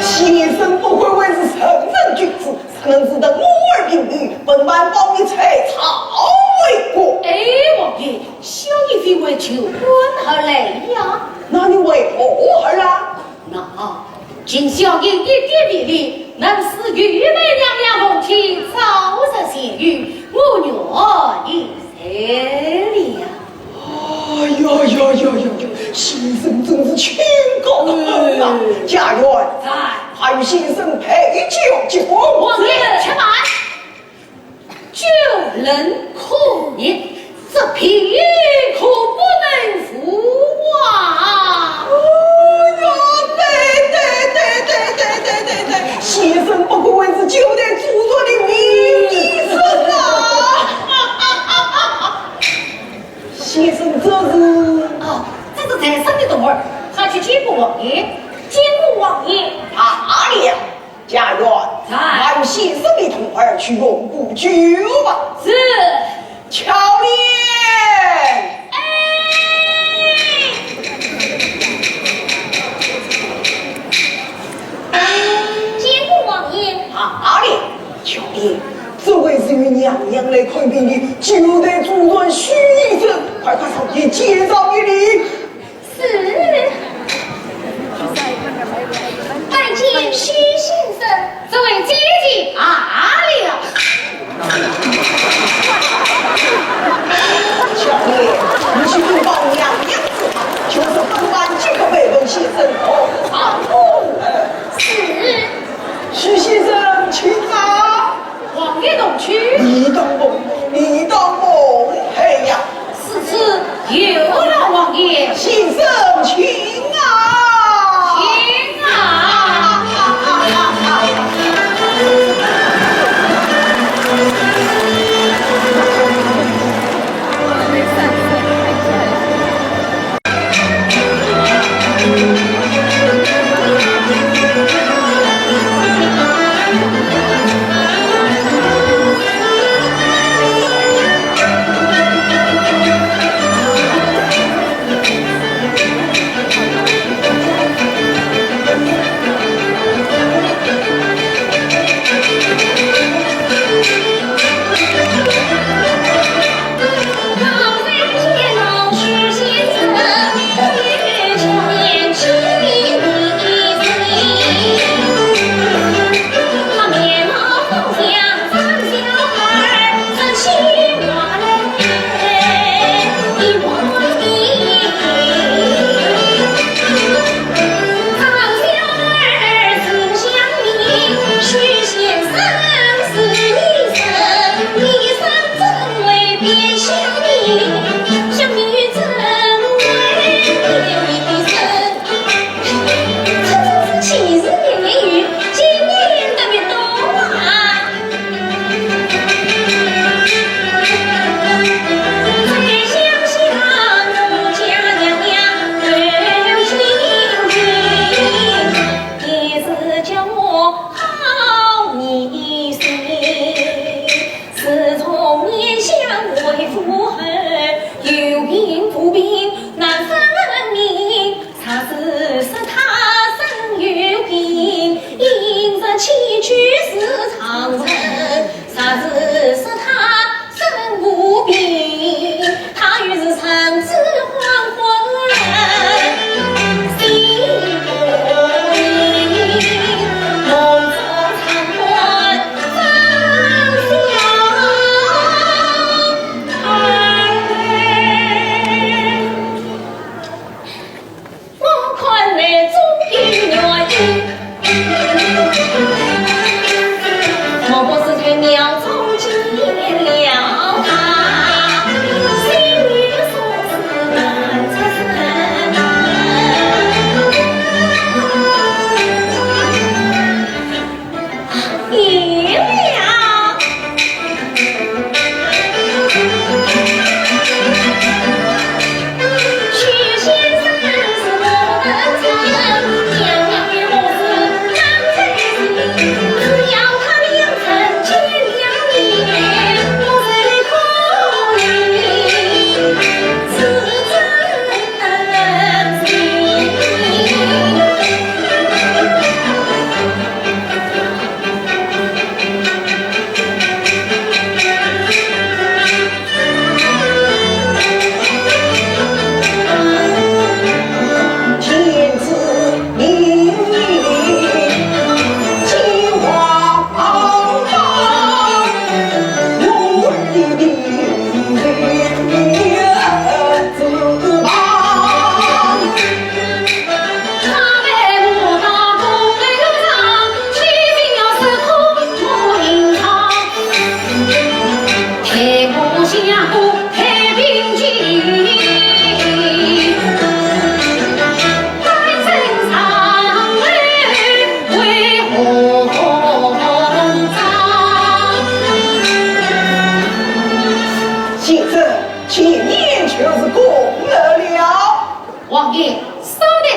先生不愧为是圣人君子， 怎能自得我儿评语，本王保你在朝为官。哎，王爷，小爷非为求官而来呀。那你为何而来？那，请小爷一点便利，能使御妹娘娘凤体早日痊愈，我愿意。 哎呀，哎呀呀呀呀呀！先生真是清高啊！哎。家院，在。快与先生陪酒结欢。王爷，且慢。酒冷可热，这便可不能赴啊。哎呀，对对对对对对对对，先生不愧为是九代祖传的名医生啊！ 先生这是？哦，这是在生的童儿，他去见过王爷。见过王爷。罢了，家院，在。喊先生的童儿去用过酒吧。是。巧莲。哎。见过王爷。罢了，巧莲。 这位是与娘娘来看病的九代祖传许医生，快快上前见上一礼。是。拜见许先生。这位姐姐罢了。巧莲，你去禀报娘娘子，就是本王即刻陪同先生同上路。是。许先生，请上。 王爷同去。你当梦，你当梦，哎呀！此次又来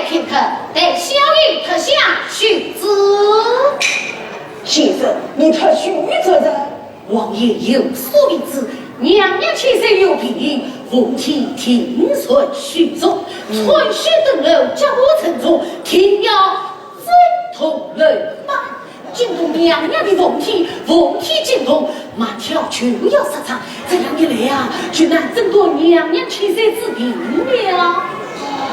请客，待小爷脱下须子。先生，你脱须则甚？王爷有所未知，娘娘千岁有病，凤体定然虚弱，穿须登楼，脚步沉重，定要震动楼板。 惊动娘娘的凤体，凤体惊动，马跳就要杀场，这样一来啊，就难诊断娘娘千岁之病了。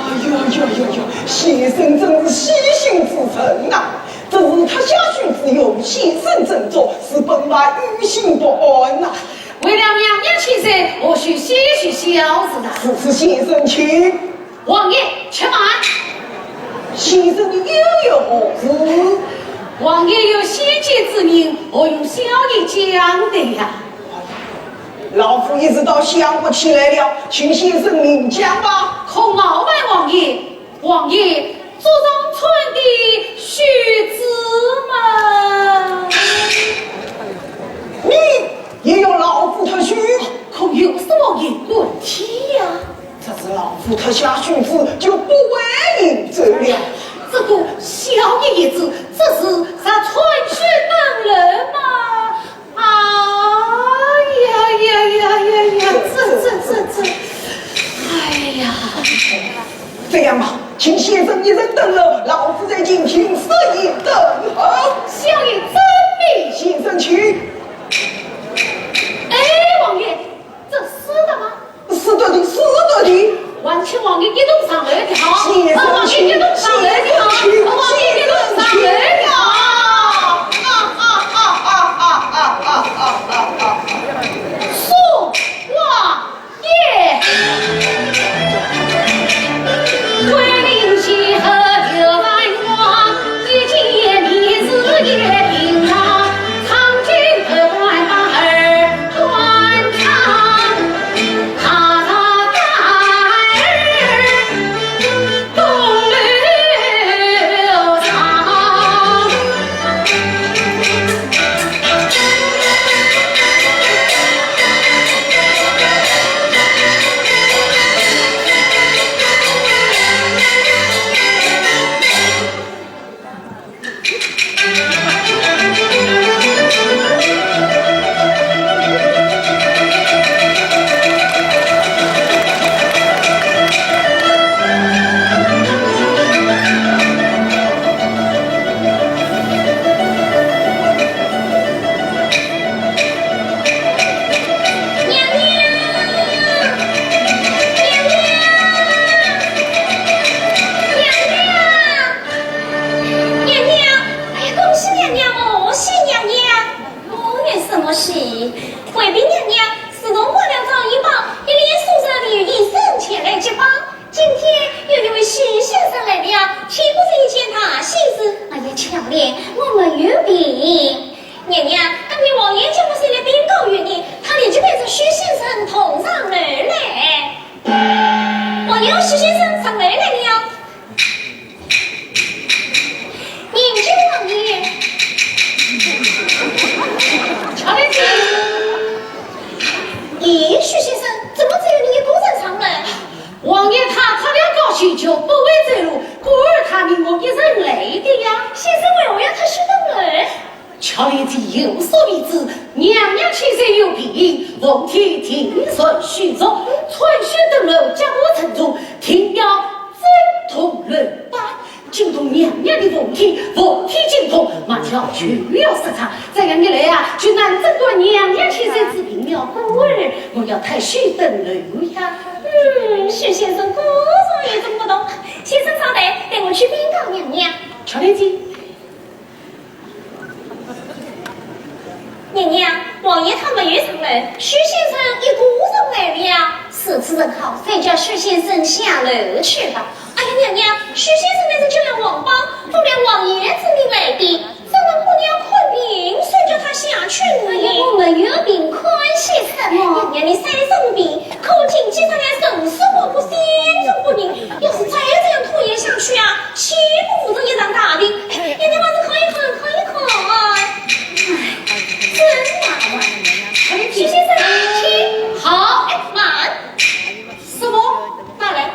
哎呦呦呦呦，先生真是细心之人呐！这是脱下须子由先生斟酌，是本王于心不安呐。为了娘娘千岁，我须先行小事啊。是，是，先生请。 王爷，且慢！先生，你又有何事？王爷有先见之明，何用小爷讲的呀？老夫一时倒想不起来了，请先生明讲吧。恐冒犯王爷，王爷着上穿的须子嘛。你也要老夫脱须？恐有失王爷贵体呀。 这是老夫脱下须子就不会饮酒了。这个小爷也知，这是若穿须登楼嘛。哎呀呀呀呀呀，这这这这，哎呀！这样吧，请先生一人登楼，老夫在近厅设宴等候。小爷遵命。先生请。哎，王爷， 这是的吗？是的，是的。还请王爷一同上楼的好。是的，王爷一同上楼的好。是的，王爷一同上楼的好。送王爷。 娘娘，娘娘，娘娘！ 娘娘，哎呀，恭喜娘娘，贺喜娘娘！我有什么喜？回禀娘娘，自从换了妆衣包，一连数日没有医生前来接风。今天有一位徐先生来了，岂不是一件大喜事？哎呀，巧莲，我没有病。娘娘，刚才王爷叫我前来禀告于你，他立即陪着徐先生同上楼来。王爷，徐先生上楼来了。 迎接王爷。巧莲姐。咦，徐先生，怎么只有你一个人上来？王爷他脱了高靴就不会走路，故而他命我一人来的呀。先生为何要脱靴登楼？ 巧莲姐有所未知，娘娘千岁有病，凤体定然虚弱，穿靴登楼，脚步沉重，定要震动楼板，惊动娘娘的凤体，凤体惊动，马跳就要杀场。这样一来啊，就难诊断娘娘千岁之病了。故而我要脱靴登楼呀。嗯，徐先生果然与众不同。先生稍待，待我去禀告娘娘。巧莲姐。 娘娘，王爷他没有上来，徐先生一个人来了。如此正好，再叫徐先生下楼去吧。哎呀，娘娘，徐先生乃是救了王邦，奉了王爷之命来的，怎能姑娘看病，就叫他下去呢？哎呀，我没有病，看些什么？娘娘，你三生病，可请起床来，神思恍惚，心神不宁。要是再这样拖延下去啊，岂不误人一场大病？ 娘娘，还是看一看，看一看。哎，真麻烦。徐先生，请。好。哎，慢。什么？哪来？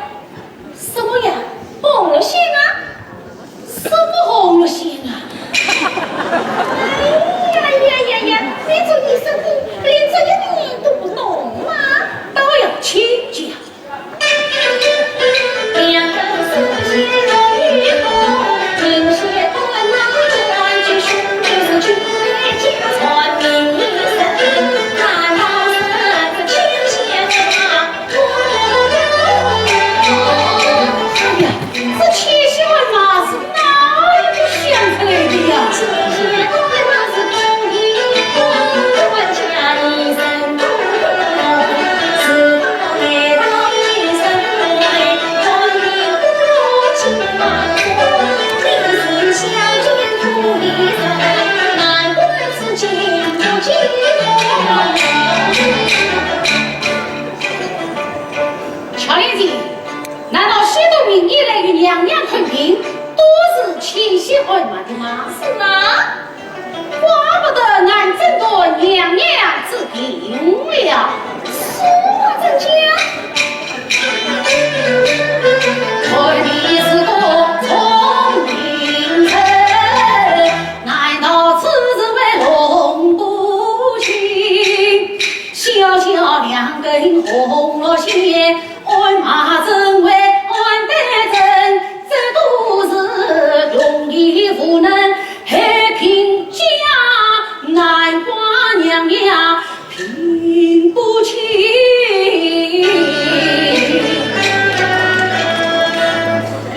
什么呀？红线啊！娘娘看病都是牵线按脉的吗？是吗？怪不得俺诊断娘娘治病了。说话真讲。看你是个聪明人，难道此事会弄不清？小小两根红罗线， 俺妈怎会俺得症，这都是用意无能，害贫家，难怪娘娘病不轻。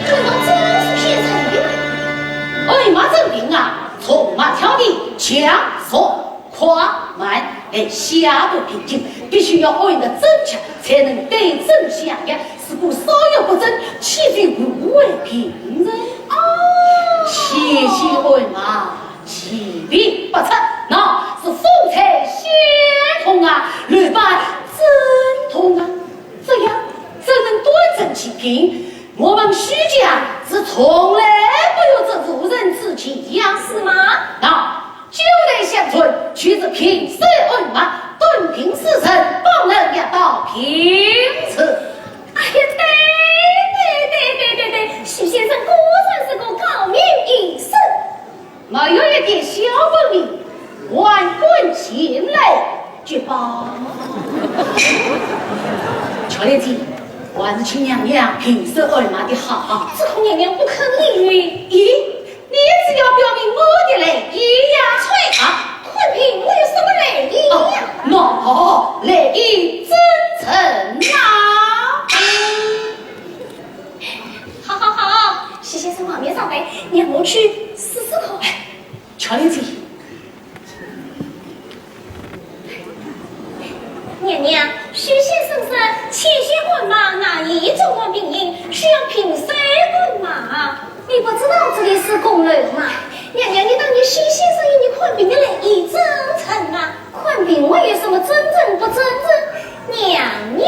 难道真是先生的？俺妈这病啊，从慢调的，强说 快慢来下个病情，必须要按个正确，才能对症下药。如果稍有不正，岂非误会病人？哦，牵线按脉，其病不出，那是风吹线动啊，乱摆阵痛啊，这样怎能断症祛病？我们许家是从来没有这妇人之见呀。是吗？那 九代相传，取自平手按脉，断病施症，保人药到病除。哎呀，对对对对对对，许先生果然是个高明医生。没有一点小本领，还敢前来举报？巧莲姐，还是请娘娘平手按脉的好。只恐娘娘不肯理会。咦， 你只要表明我的来意呀。催啊！看病我有什么来意呀？哦，喏，来意真诚啊！好好好，许先生，外面上来，让我去试试看。哎，巧莲姐， 娘娘，许先生说，牵线按脉难以诊断病因，需要平手按脉。你不知道这里是宫楼吗？娘娘，你当你许先生与你看病的来意真诚啊？看病我有什么真诚不真诚？娘娘。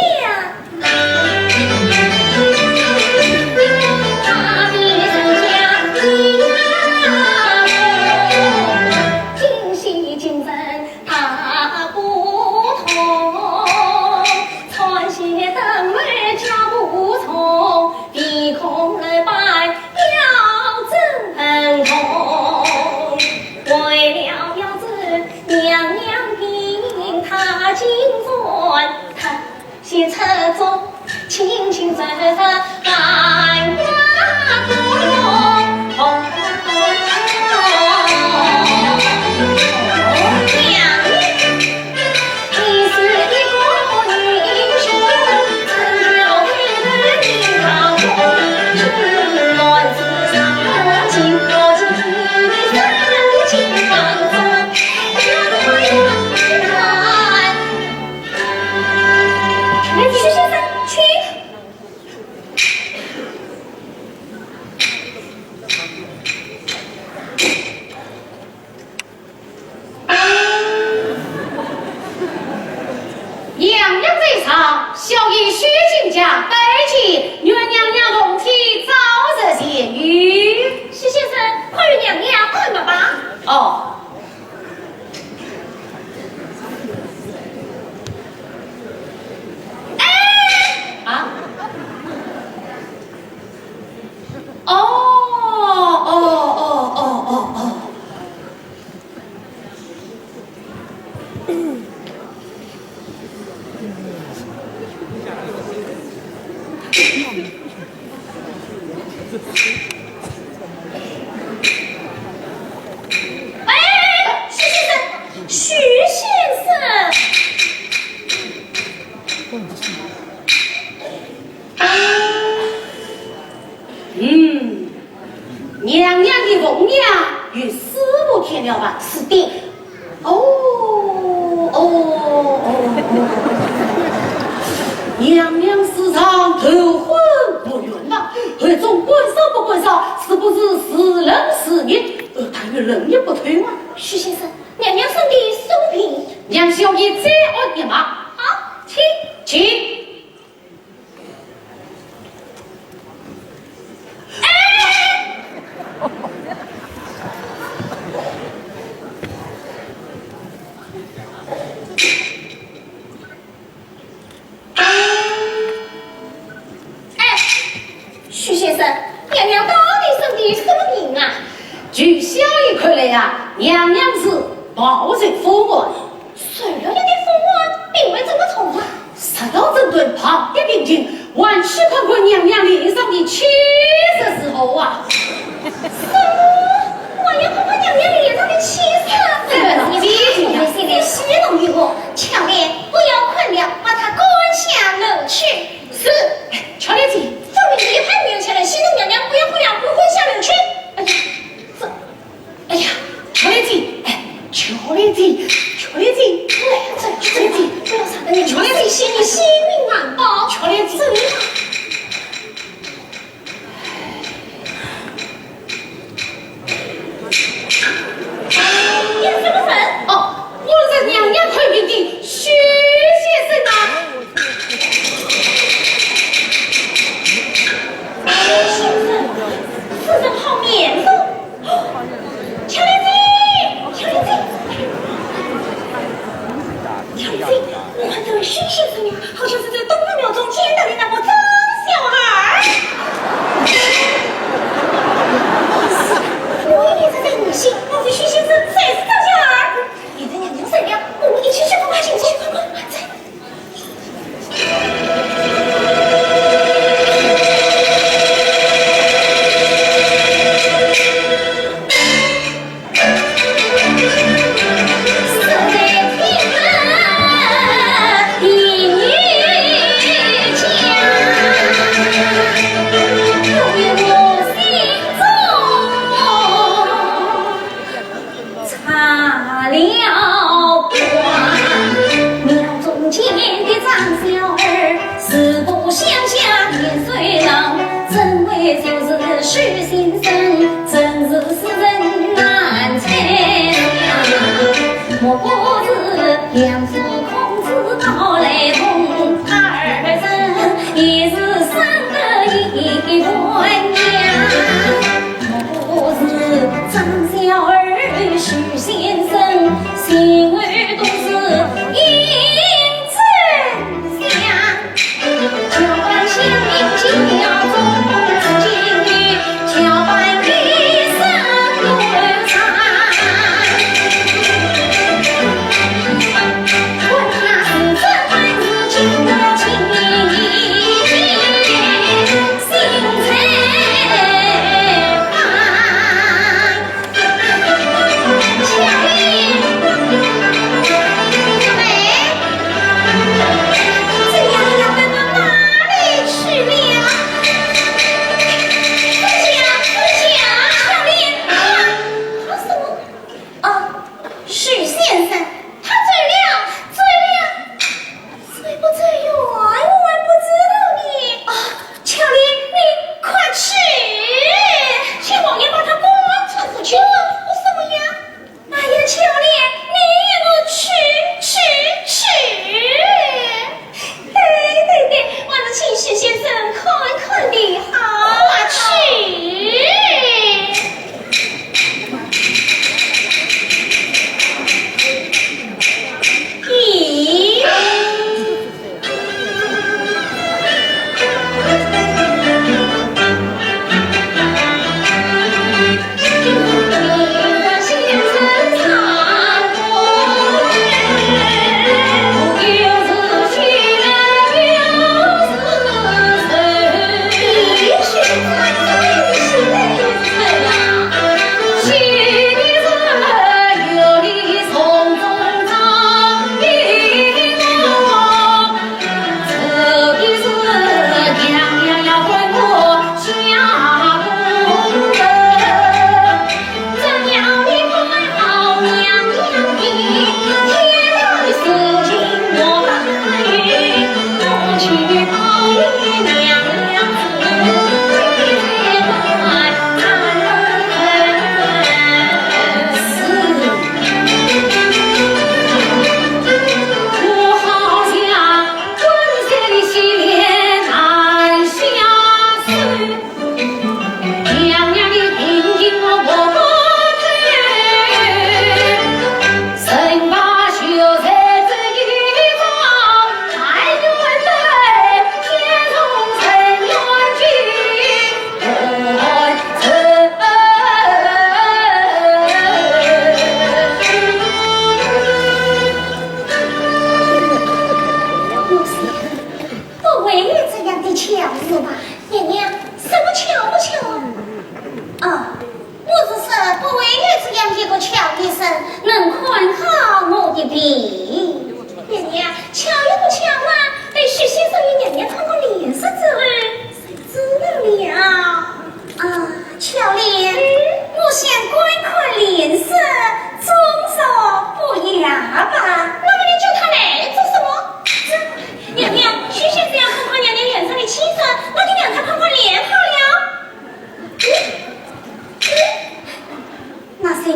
娘娘在上，小医许金甲拜见，愿娘娘龙体早日痊愈。许先生，快与娘娘按脉吧。哦。哎！啊？哦，哦，哦，哦，哦。 哎，许先生，许先生。嗯，娘娘的凤娘与师父添了吧？是的。 哦，哦，哦，哦。娘娘时常头昏目眩呐，暗中关照不关照，是不是时冷时热？呃，她与冷也不退啊。许先生，娘娘身体松平。让小医再按一脉。好，请。请。哎，许先生，娘娘到底生的什么病啊？据小医看来呀，娘娘是暴食风寒。受了你的风寒，病会这么重啊？说到这段旁的病情，还需看看娘娘脸上的气色如何啊。什么？还要看看娘娘脸上的气色？这个是你们现在戏弄于我，巧莲，不要困了，把她赶下楼去。是。巧莲姐，分明一派没有下来，戏弄娘娘，不要哭了，我滚下楼去。哎呀，这，哎呀，巧莲姐，哎，巧莲姐，巧莲姐，来，这，巧莲姐，不要吵得你，巧莲姐，你性命难保。巧莲姐，走吧。你什么人？哦，我是娘娘看病的许先生啊。 先生，此人好面熟。巧莲姐，巧莲姐，巧莲姐，我看这位许先生呀，好像是在东方庙中见到的那个张小二。我也一直在疑心，莫非许先生才是张小二？免得娘娘走了，我们一起去问个清楚。快，快，快，走。插了花。庙中间的张小二，四不相下年岁老，怎会就是许先生，真是世人难猜想。莫不是梁祝孔子到来同，二人也是生得一般样。 不是张小二许先生，心儿都是应真相。叫扮相命进了中宫，今日叫扮一身乱衫。管他是真还是假，我情愿 心在放。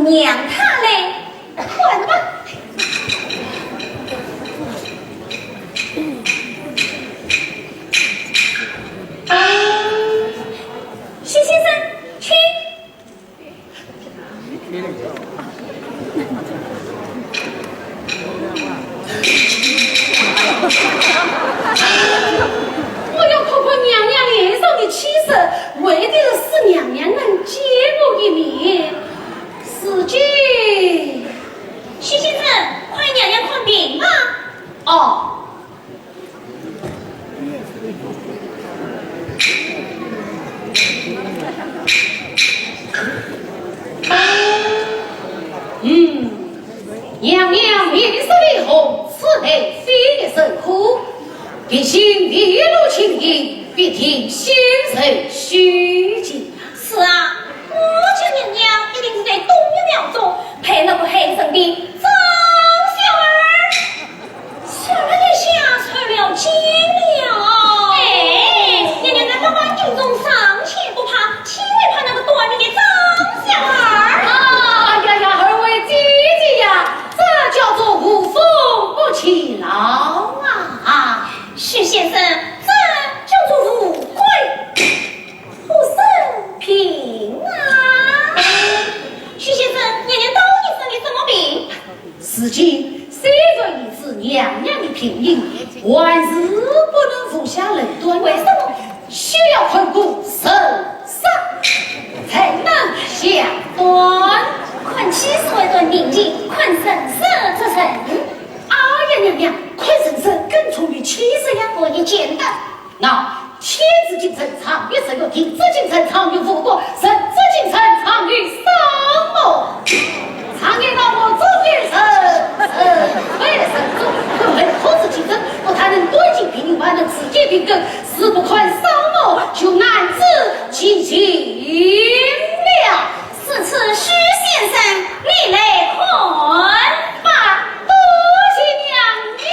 让他来看吧。徐先生，请。 我要看看娘娘脸上的气色，为的是使娘娘能见我一面。如今，徐先生，快为娘娘看病吧。哦。 嗯，娘娘面色微红，此乃肺炎甚苦，必经一路情形，必定心神虚惊。是啊，我家娘娘一定是在冬月庙中陪那个害人的张小二。 小二殿下受了惊了。哎，娘娘，那么万军中尚且不怕，岂会怕那个短命的张小二？啊，呀呀，二位姐姐呀，这叫做无风不起浪啊！啊，徐先生，这叫做无愧 不生平啊！徐先生，娘娘到底生的什么病？如今虽然已知娘娘的病因，还是不能妄下论断。为什么？需要看过神色，才能下断。看气色为断病情，看神色则成。哎呀，娘娘，看神色更重于气色呀。我也见得。 那天之精神长于日月，地之精神长于五谷，人之精神长于三木。常言道，木中有神，人为神助。可问何事精神？不但能断尽病因，还能治疾病根。若不看三木，就难治其情了。如此，徐先生，你来看吧。多谢娘娘。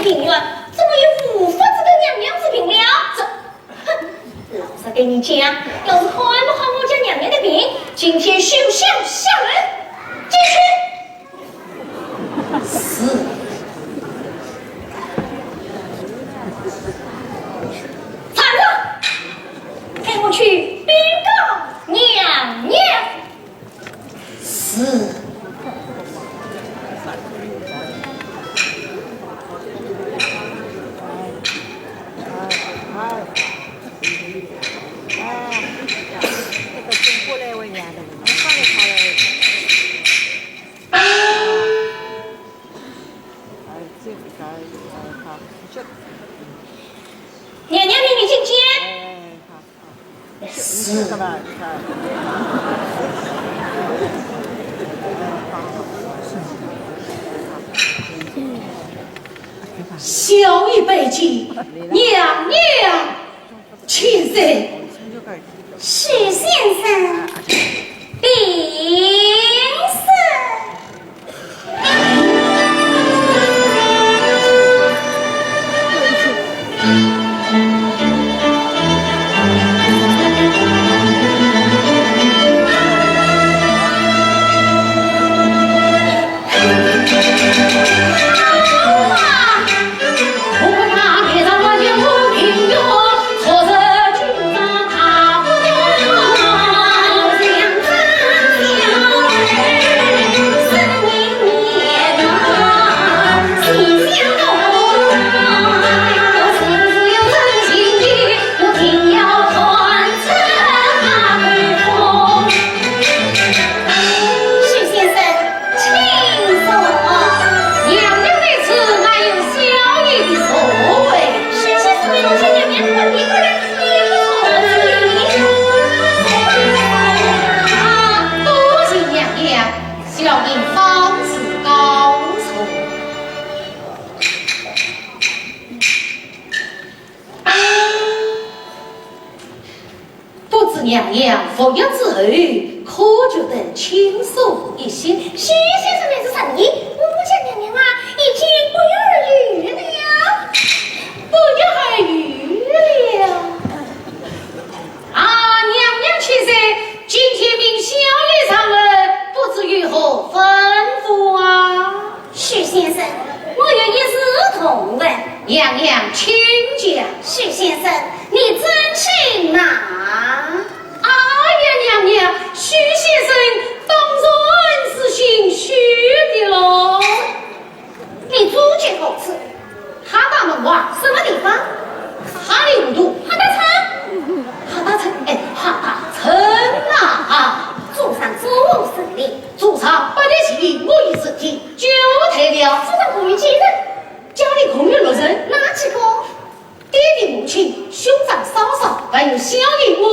病院，怎么又无法子跟娘娘治病了？这，哼，老实跟你讲，要是看不好我家娘娘的病，今天休想下楼。进去。是。站着，陪我去禀告娘娘。 是。娘娘命你进见。 是。小医拜见娘娘千岁。许先生，平身。 许先生，请坐。娘娘在此，哪有小医的座位？许先生，你看见娘娘跪地跪来，你不坐这里。啊，多谢娘娘，小医方是告坐。 不知娘娘服药之后，可觉得轻松一些？许先生乃是神医，我家娘娘啊，已经不药而愈了。不药而愈了？啊，娘娘千岁，今天命小医上楼，不知有何吩咐啊？ 许先生，我有一事同问。娘娘，请讲。许先生，你尊姓哪？哎呀，娘娘，许先生当然是姓许的喽。你祖籍何处？哈达门外。什么地方？哈林都。哈达城。哈达城，哎，哈达城啊。祖上祖无实力。 祖上八代传我一子弟，九代了。祖上共有几人？家里共有六人。哪几个？爹爹母亲、兄长嫂嫂，还有小医我。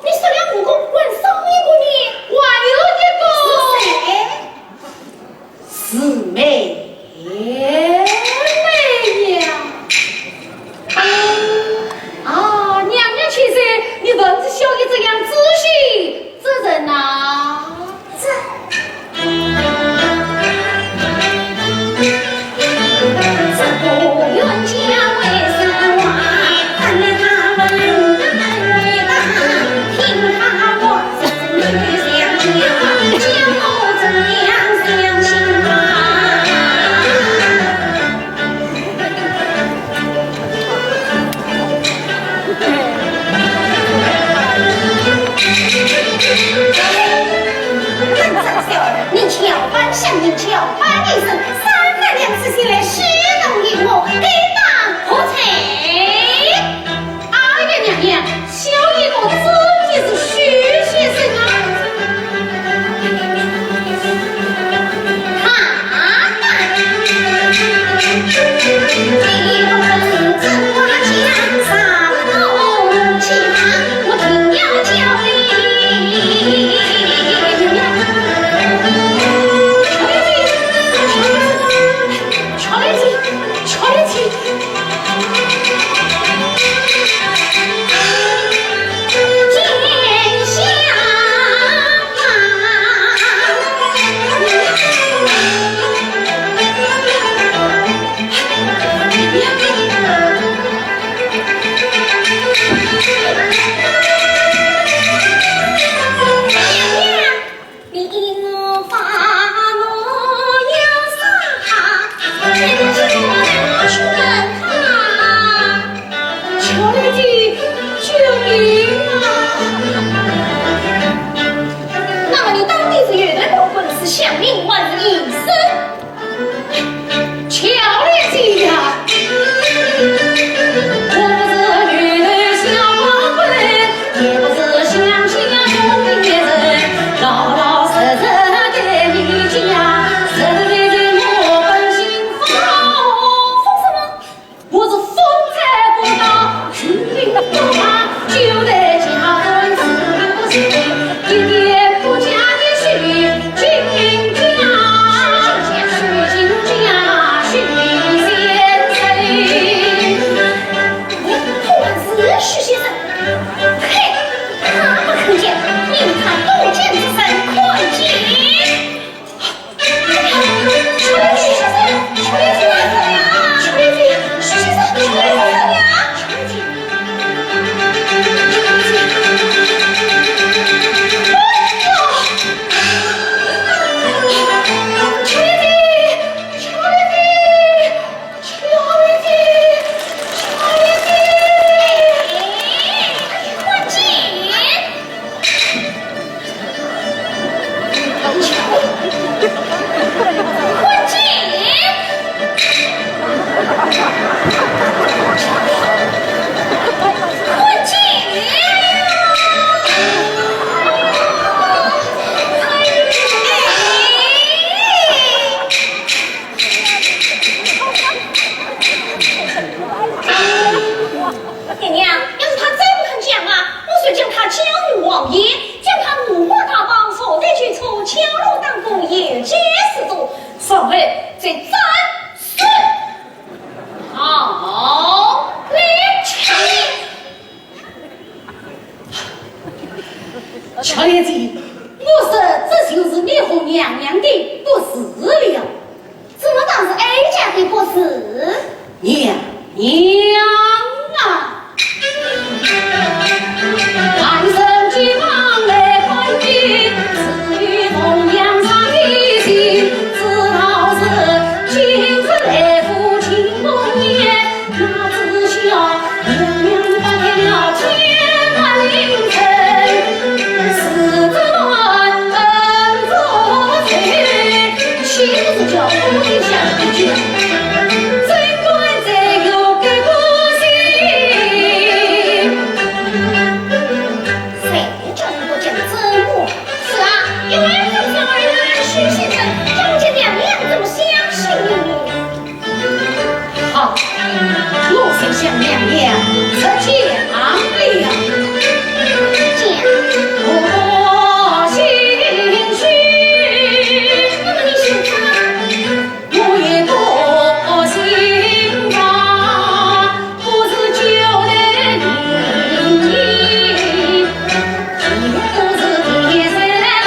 你说了五个，还少一个呢？还有一个。是谁？是妹妹呀。啊，娘娘千岁，你问起小医这样仔细 这人呐，这，这个冤家为什么？咱们他们的门女大，听他我是女相娘，叫我怎样相信他？ 你叫板，向你叫板一声，三番两次前来戏弄于我，该当何罪？哎呀，娘娘， 小医我真的是许先生啊。哈哈，你不肯真话讲，啥不动气嘛，我定要叫你。娘啊！ 谁叫你不讲真话？是啊，因为这个儿子是先生，让我这娘娘怎么相信呢？好，我先向娘娘出见了。见。我心虚。那么你先讲。 我也不信他，不是九代名医，也不是天山郎，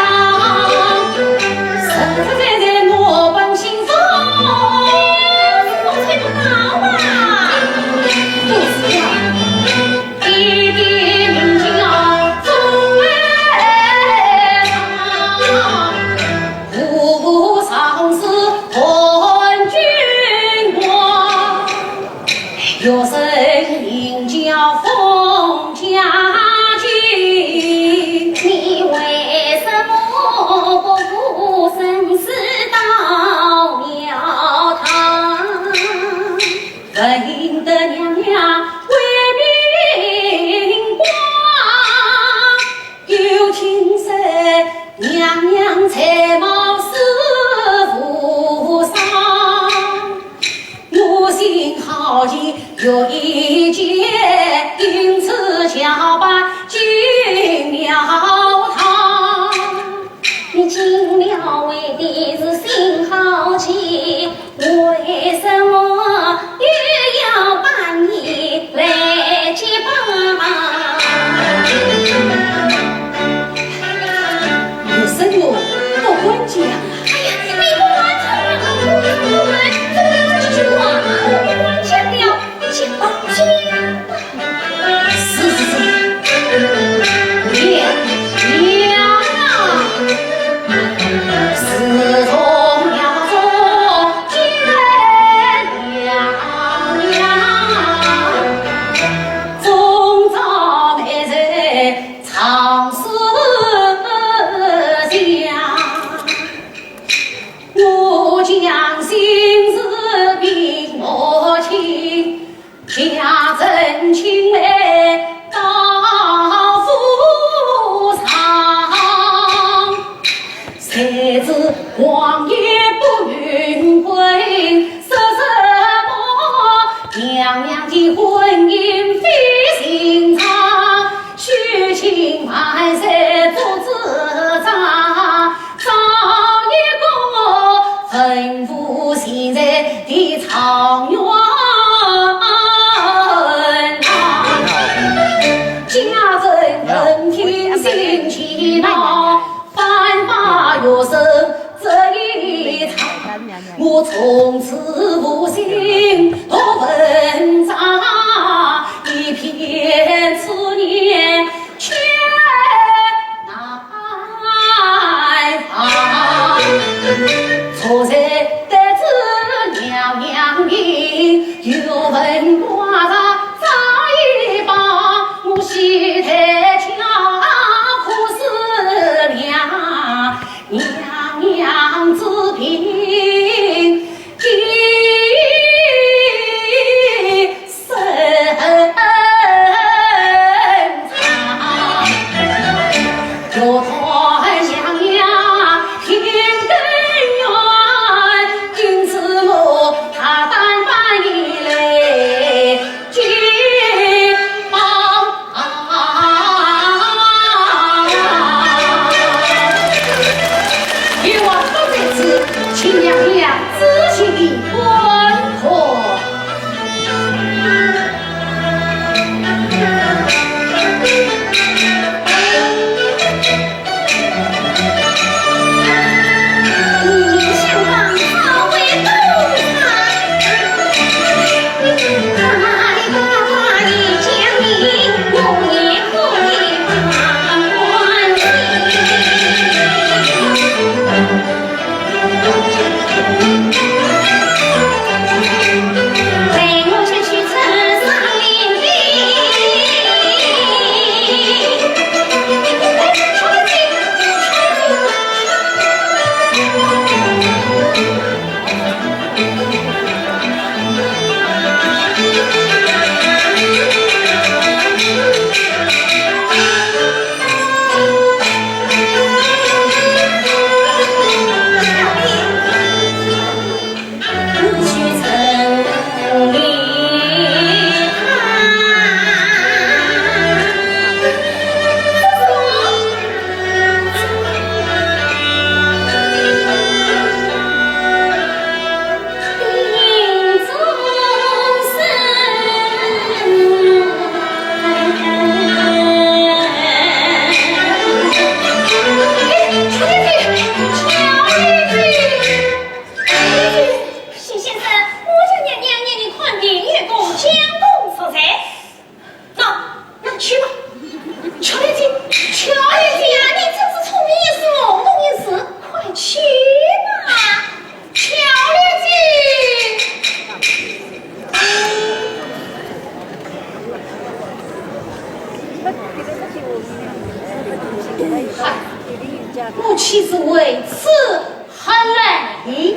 实实在在我本姓封。我猜不到啊。不是啊，爹爹名叫封爱堂。 武常是汉君王，学生名叫封家进。你为什么不顾生死到庙堂？闻得娘娘威名广， 又听说娘娘才貌似无双，我心好奇有一见，因此假扮进庙堂。你进庙为的是心好奇， 为什么又要把你来结巴？有什么不敢讲？哎呀，你不敢讲，不敢，不敢，怎么这句话不敢讲了？讲吧，讲吧。 是，是，是。娘娘啊，自从娘做见娘娘，终朝每日常思想。 我将心事禀母亲，家珍请来到府上。谁知王爷不允婚，说什么娘娘的婚姻非寻常， 许亲万岁做主张，找一个吩咐现在的状元啊。家人闻听心气恼，反把学生这一场，我从此无心读文章，一片我岂是为此而来的？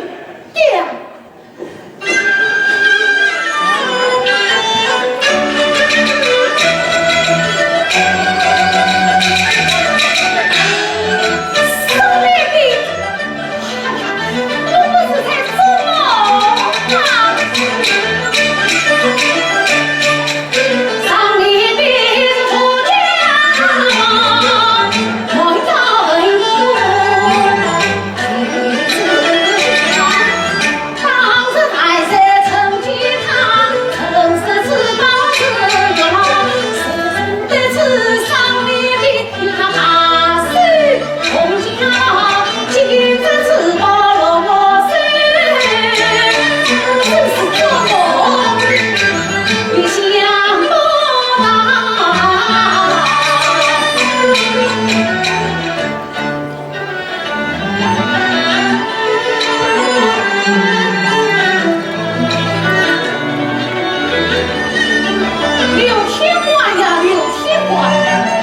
刘天华呀，刘天华，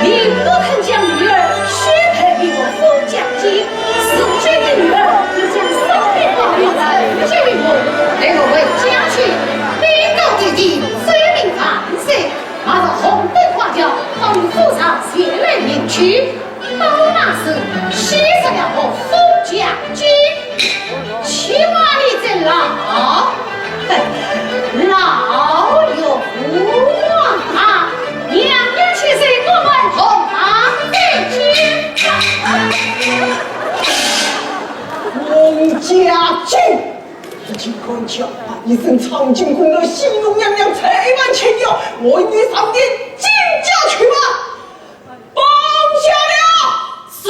你不肯将女儿许配给我封家姐，如今你女儿已将身边的女子嫁给我，待我回家去禀告爹爹，奏明万岁，马上红灯花轿，到你府上前来迎娶。 到那时，气死了我封家姐，气坏你这老，哼，老岳父啊！娘娘千岁，我们同堂拜见。封家姐，你竟敢叫唤一声长进宫的喜怒娘娘，才满千条，我与你上殿见驾去吧。 绑下了！是。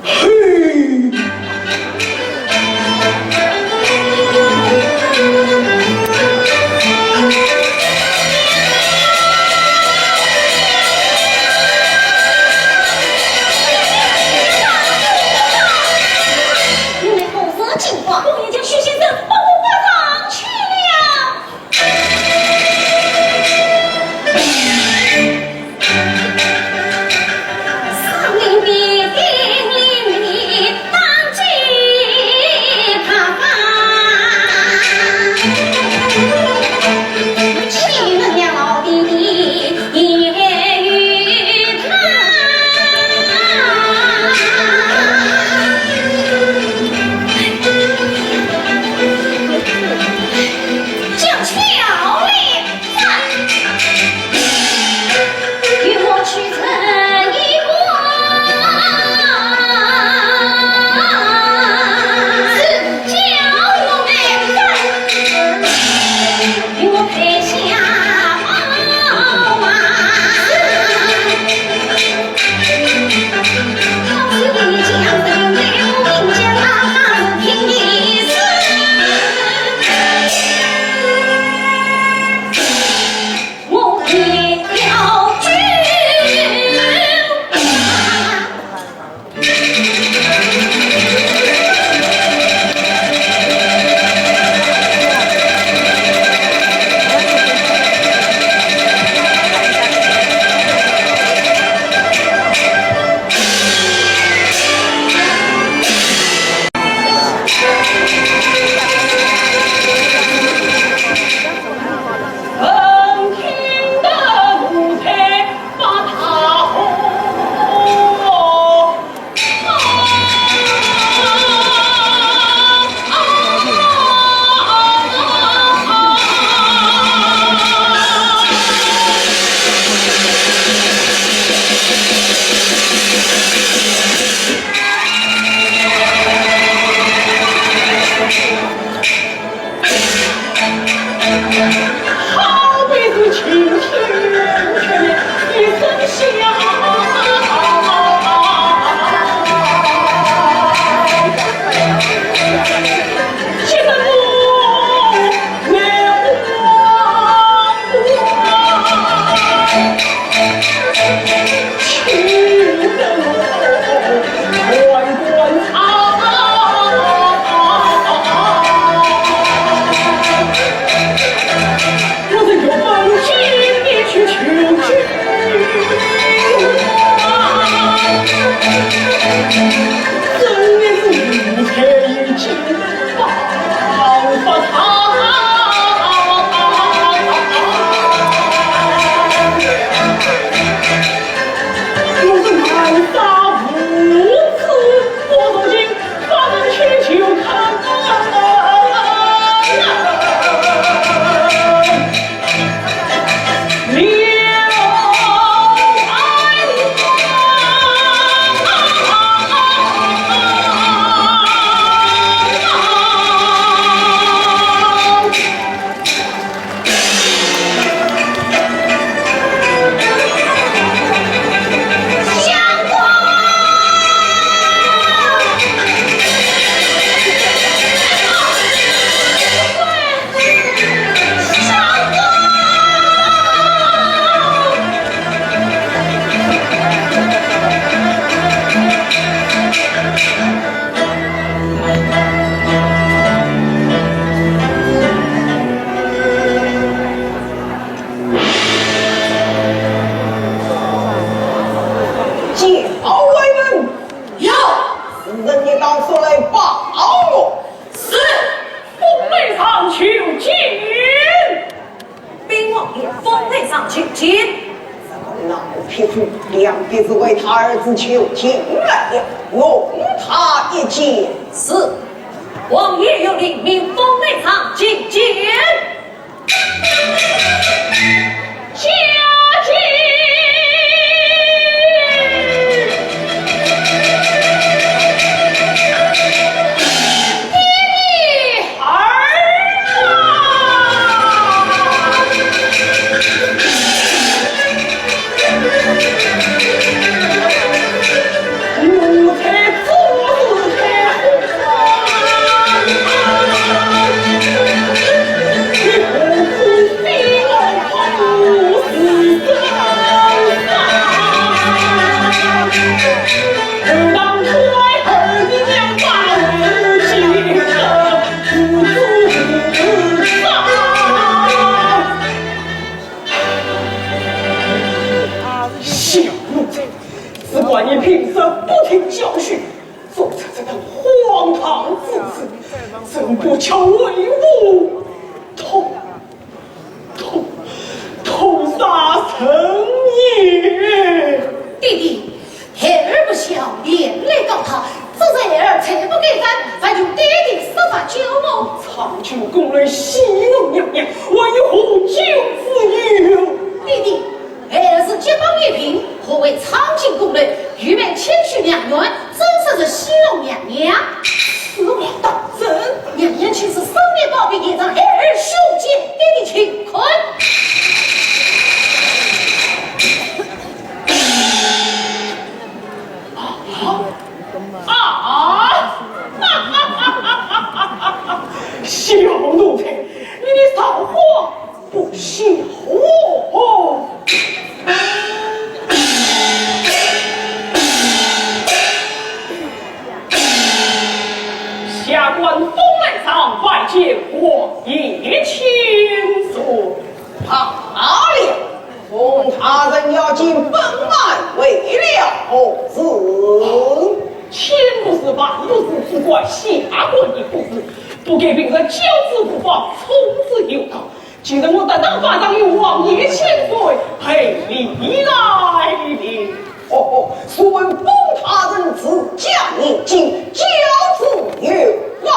嘿。你们公子进化，我已将许仙生保护法场去了。你当速来报我。是，封台上求见。禀王爷，封台上求见。这个老匹夫，两日是为他儿子求情来了，容他一见。是，王爷有令，命封台上觐见。 小奴才，只怪你平日不听教训， 做出这等荒唐之事，真不巧为父痛，痛，痛杀人也。爹爹，孩儿不孝，连累告他，这是孩儿罪不该犯，还求爹爹设法救我。参军宫内戏弄娘娘，还有何救之有？爹爹， 孩儿是结拜一品，何为参军宫内？愚昧谦虚良缘，怎说是戏弄娘娘？此话当真？娘娘亲赐三面宝笔，严防孩儿血溅，爹爹请看。啊！啊！小奴才，你的造化 不孝哦！下官封台上拜见王爷千岁。罢了，封大人要进本案，为了何事？千不是万不是，只怪下官的不是，不该平日教子无方，从此有道。 今日我得道法上有王爷千岁赔礼来了。哦，哦，素闻封大人治家严谨，教子有方。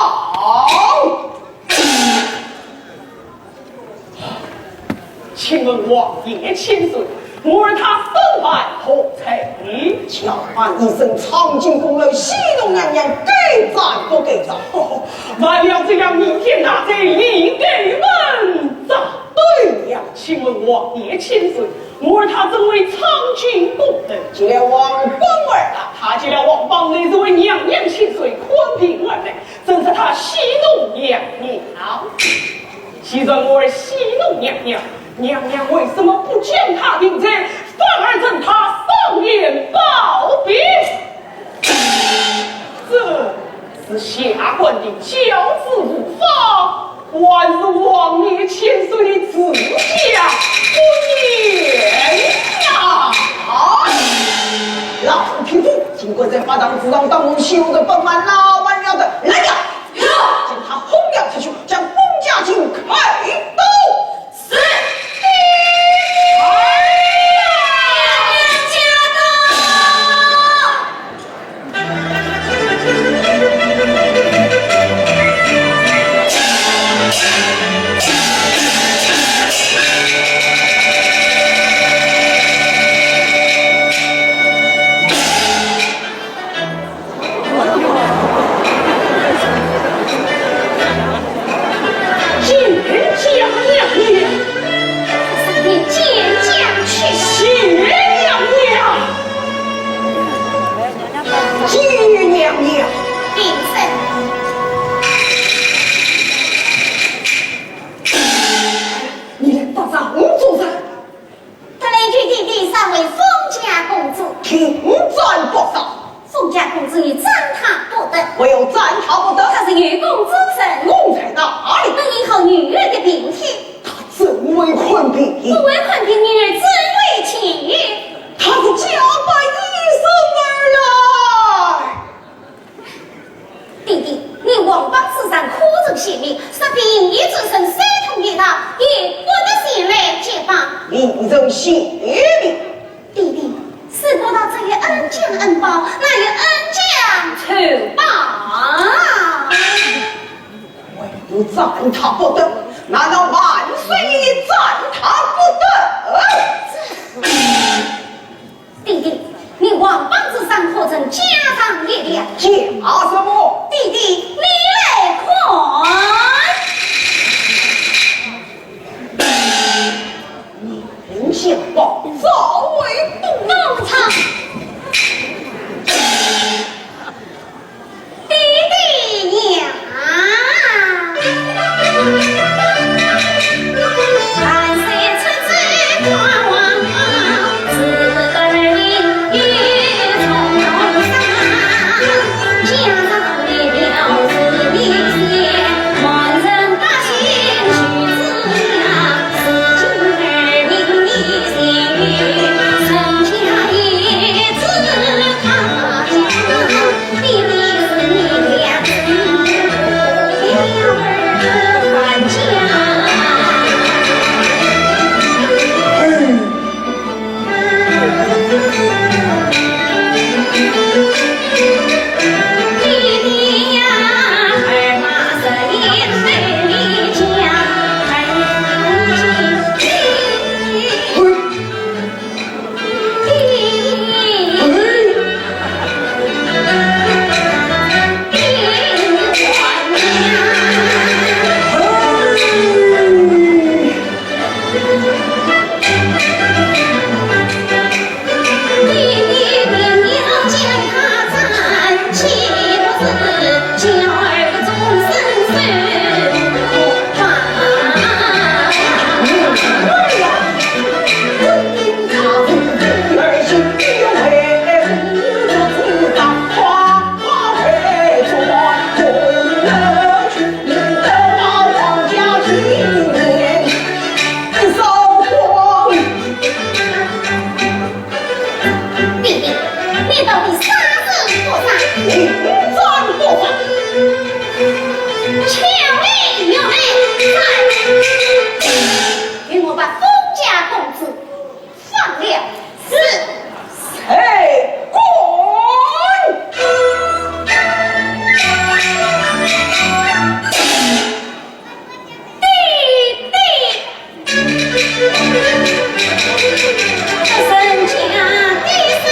请问王爷千岁，我儿他身犯何罪？叫喊一声，闯进宫来戏弄娘娘，该斩不该斩？哦，犯了这样弥天大罪，理该问斩。 对呀，请问王爷千岁，我儿他怎会闯进宫来？见了王邦儿啊。他见了王邦，乃是为娘娘千岁看病而来，怎知他戏弄娘娘。既然我儿戏弄娘娘，娘娘为什么不将他定罪，反而任他上殿暴毙？ 这是下官的教子无方，还是王爷千岁的治家不严啊？老匹夫，竟敢在法堂之上当众戏弄本案，闹蛮腰的，来呀！有。将他轰了出去，将封家钧开刀。 是。哎呀，娘家的！王邦之上可曾泄密？说不定一转身三通一道，也不得前来接棒。令人泄密。弟弟，如果到这里恩将恩报，那也恩将仇报啊！唯有斩他不得，难道万岁也斩他不得？ 弟弟，你王邦之上可曾加上一条？加什么？弟弟，你来看。你本想保赵为不？弄堂。弟弟呀。弟弟，你到底杀人不杀？你不杀不杀。巧立名目，来，给我把封家公子放了。是。谁敢？ 弟弟。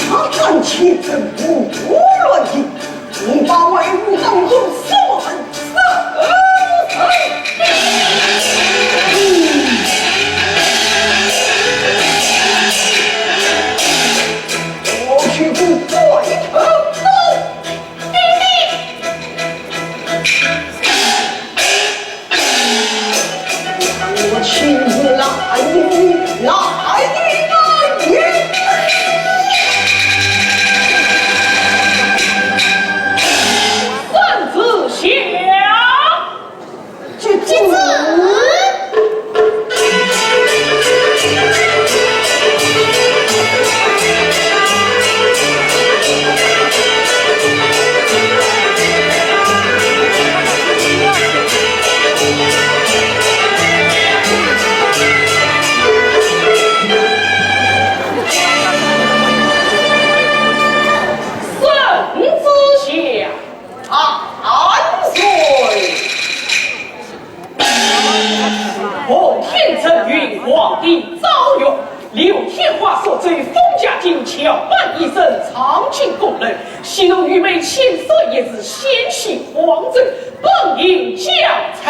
他敢欺朕，胡乱的，你把为父当作什么人？我去不跪头。 我亲自来，来，来，来！三子下。 这，这，三子下。 万岁！奉天承运，皇帝诏曰：刘天华所奏封家金，巧扮一身，闯进宫楼，戏弄愚妹，千岁爷是，掀起皇奏，本应将罪。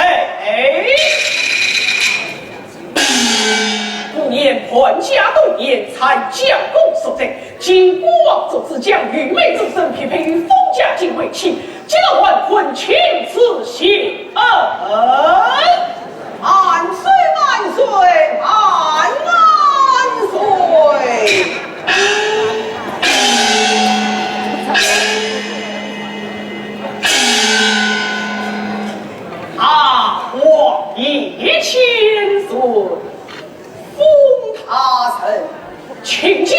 不年，掞甲斗年，参将功赎罪，今孤王作主，将御妹之身匹配于封家金贵，请接到王坤，请赐谢恩。万岁，万岁，万万岁！啊，王爷千岁！ 封大人，请讲。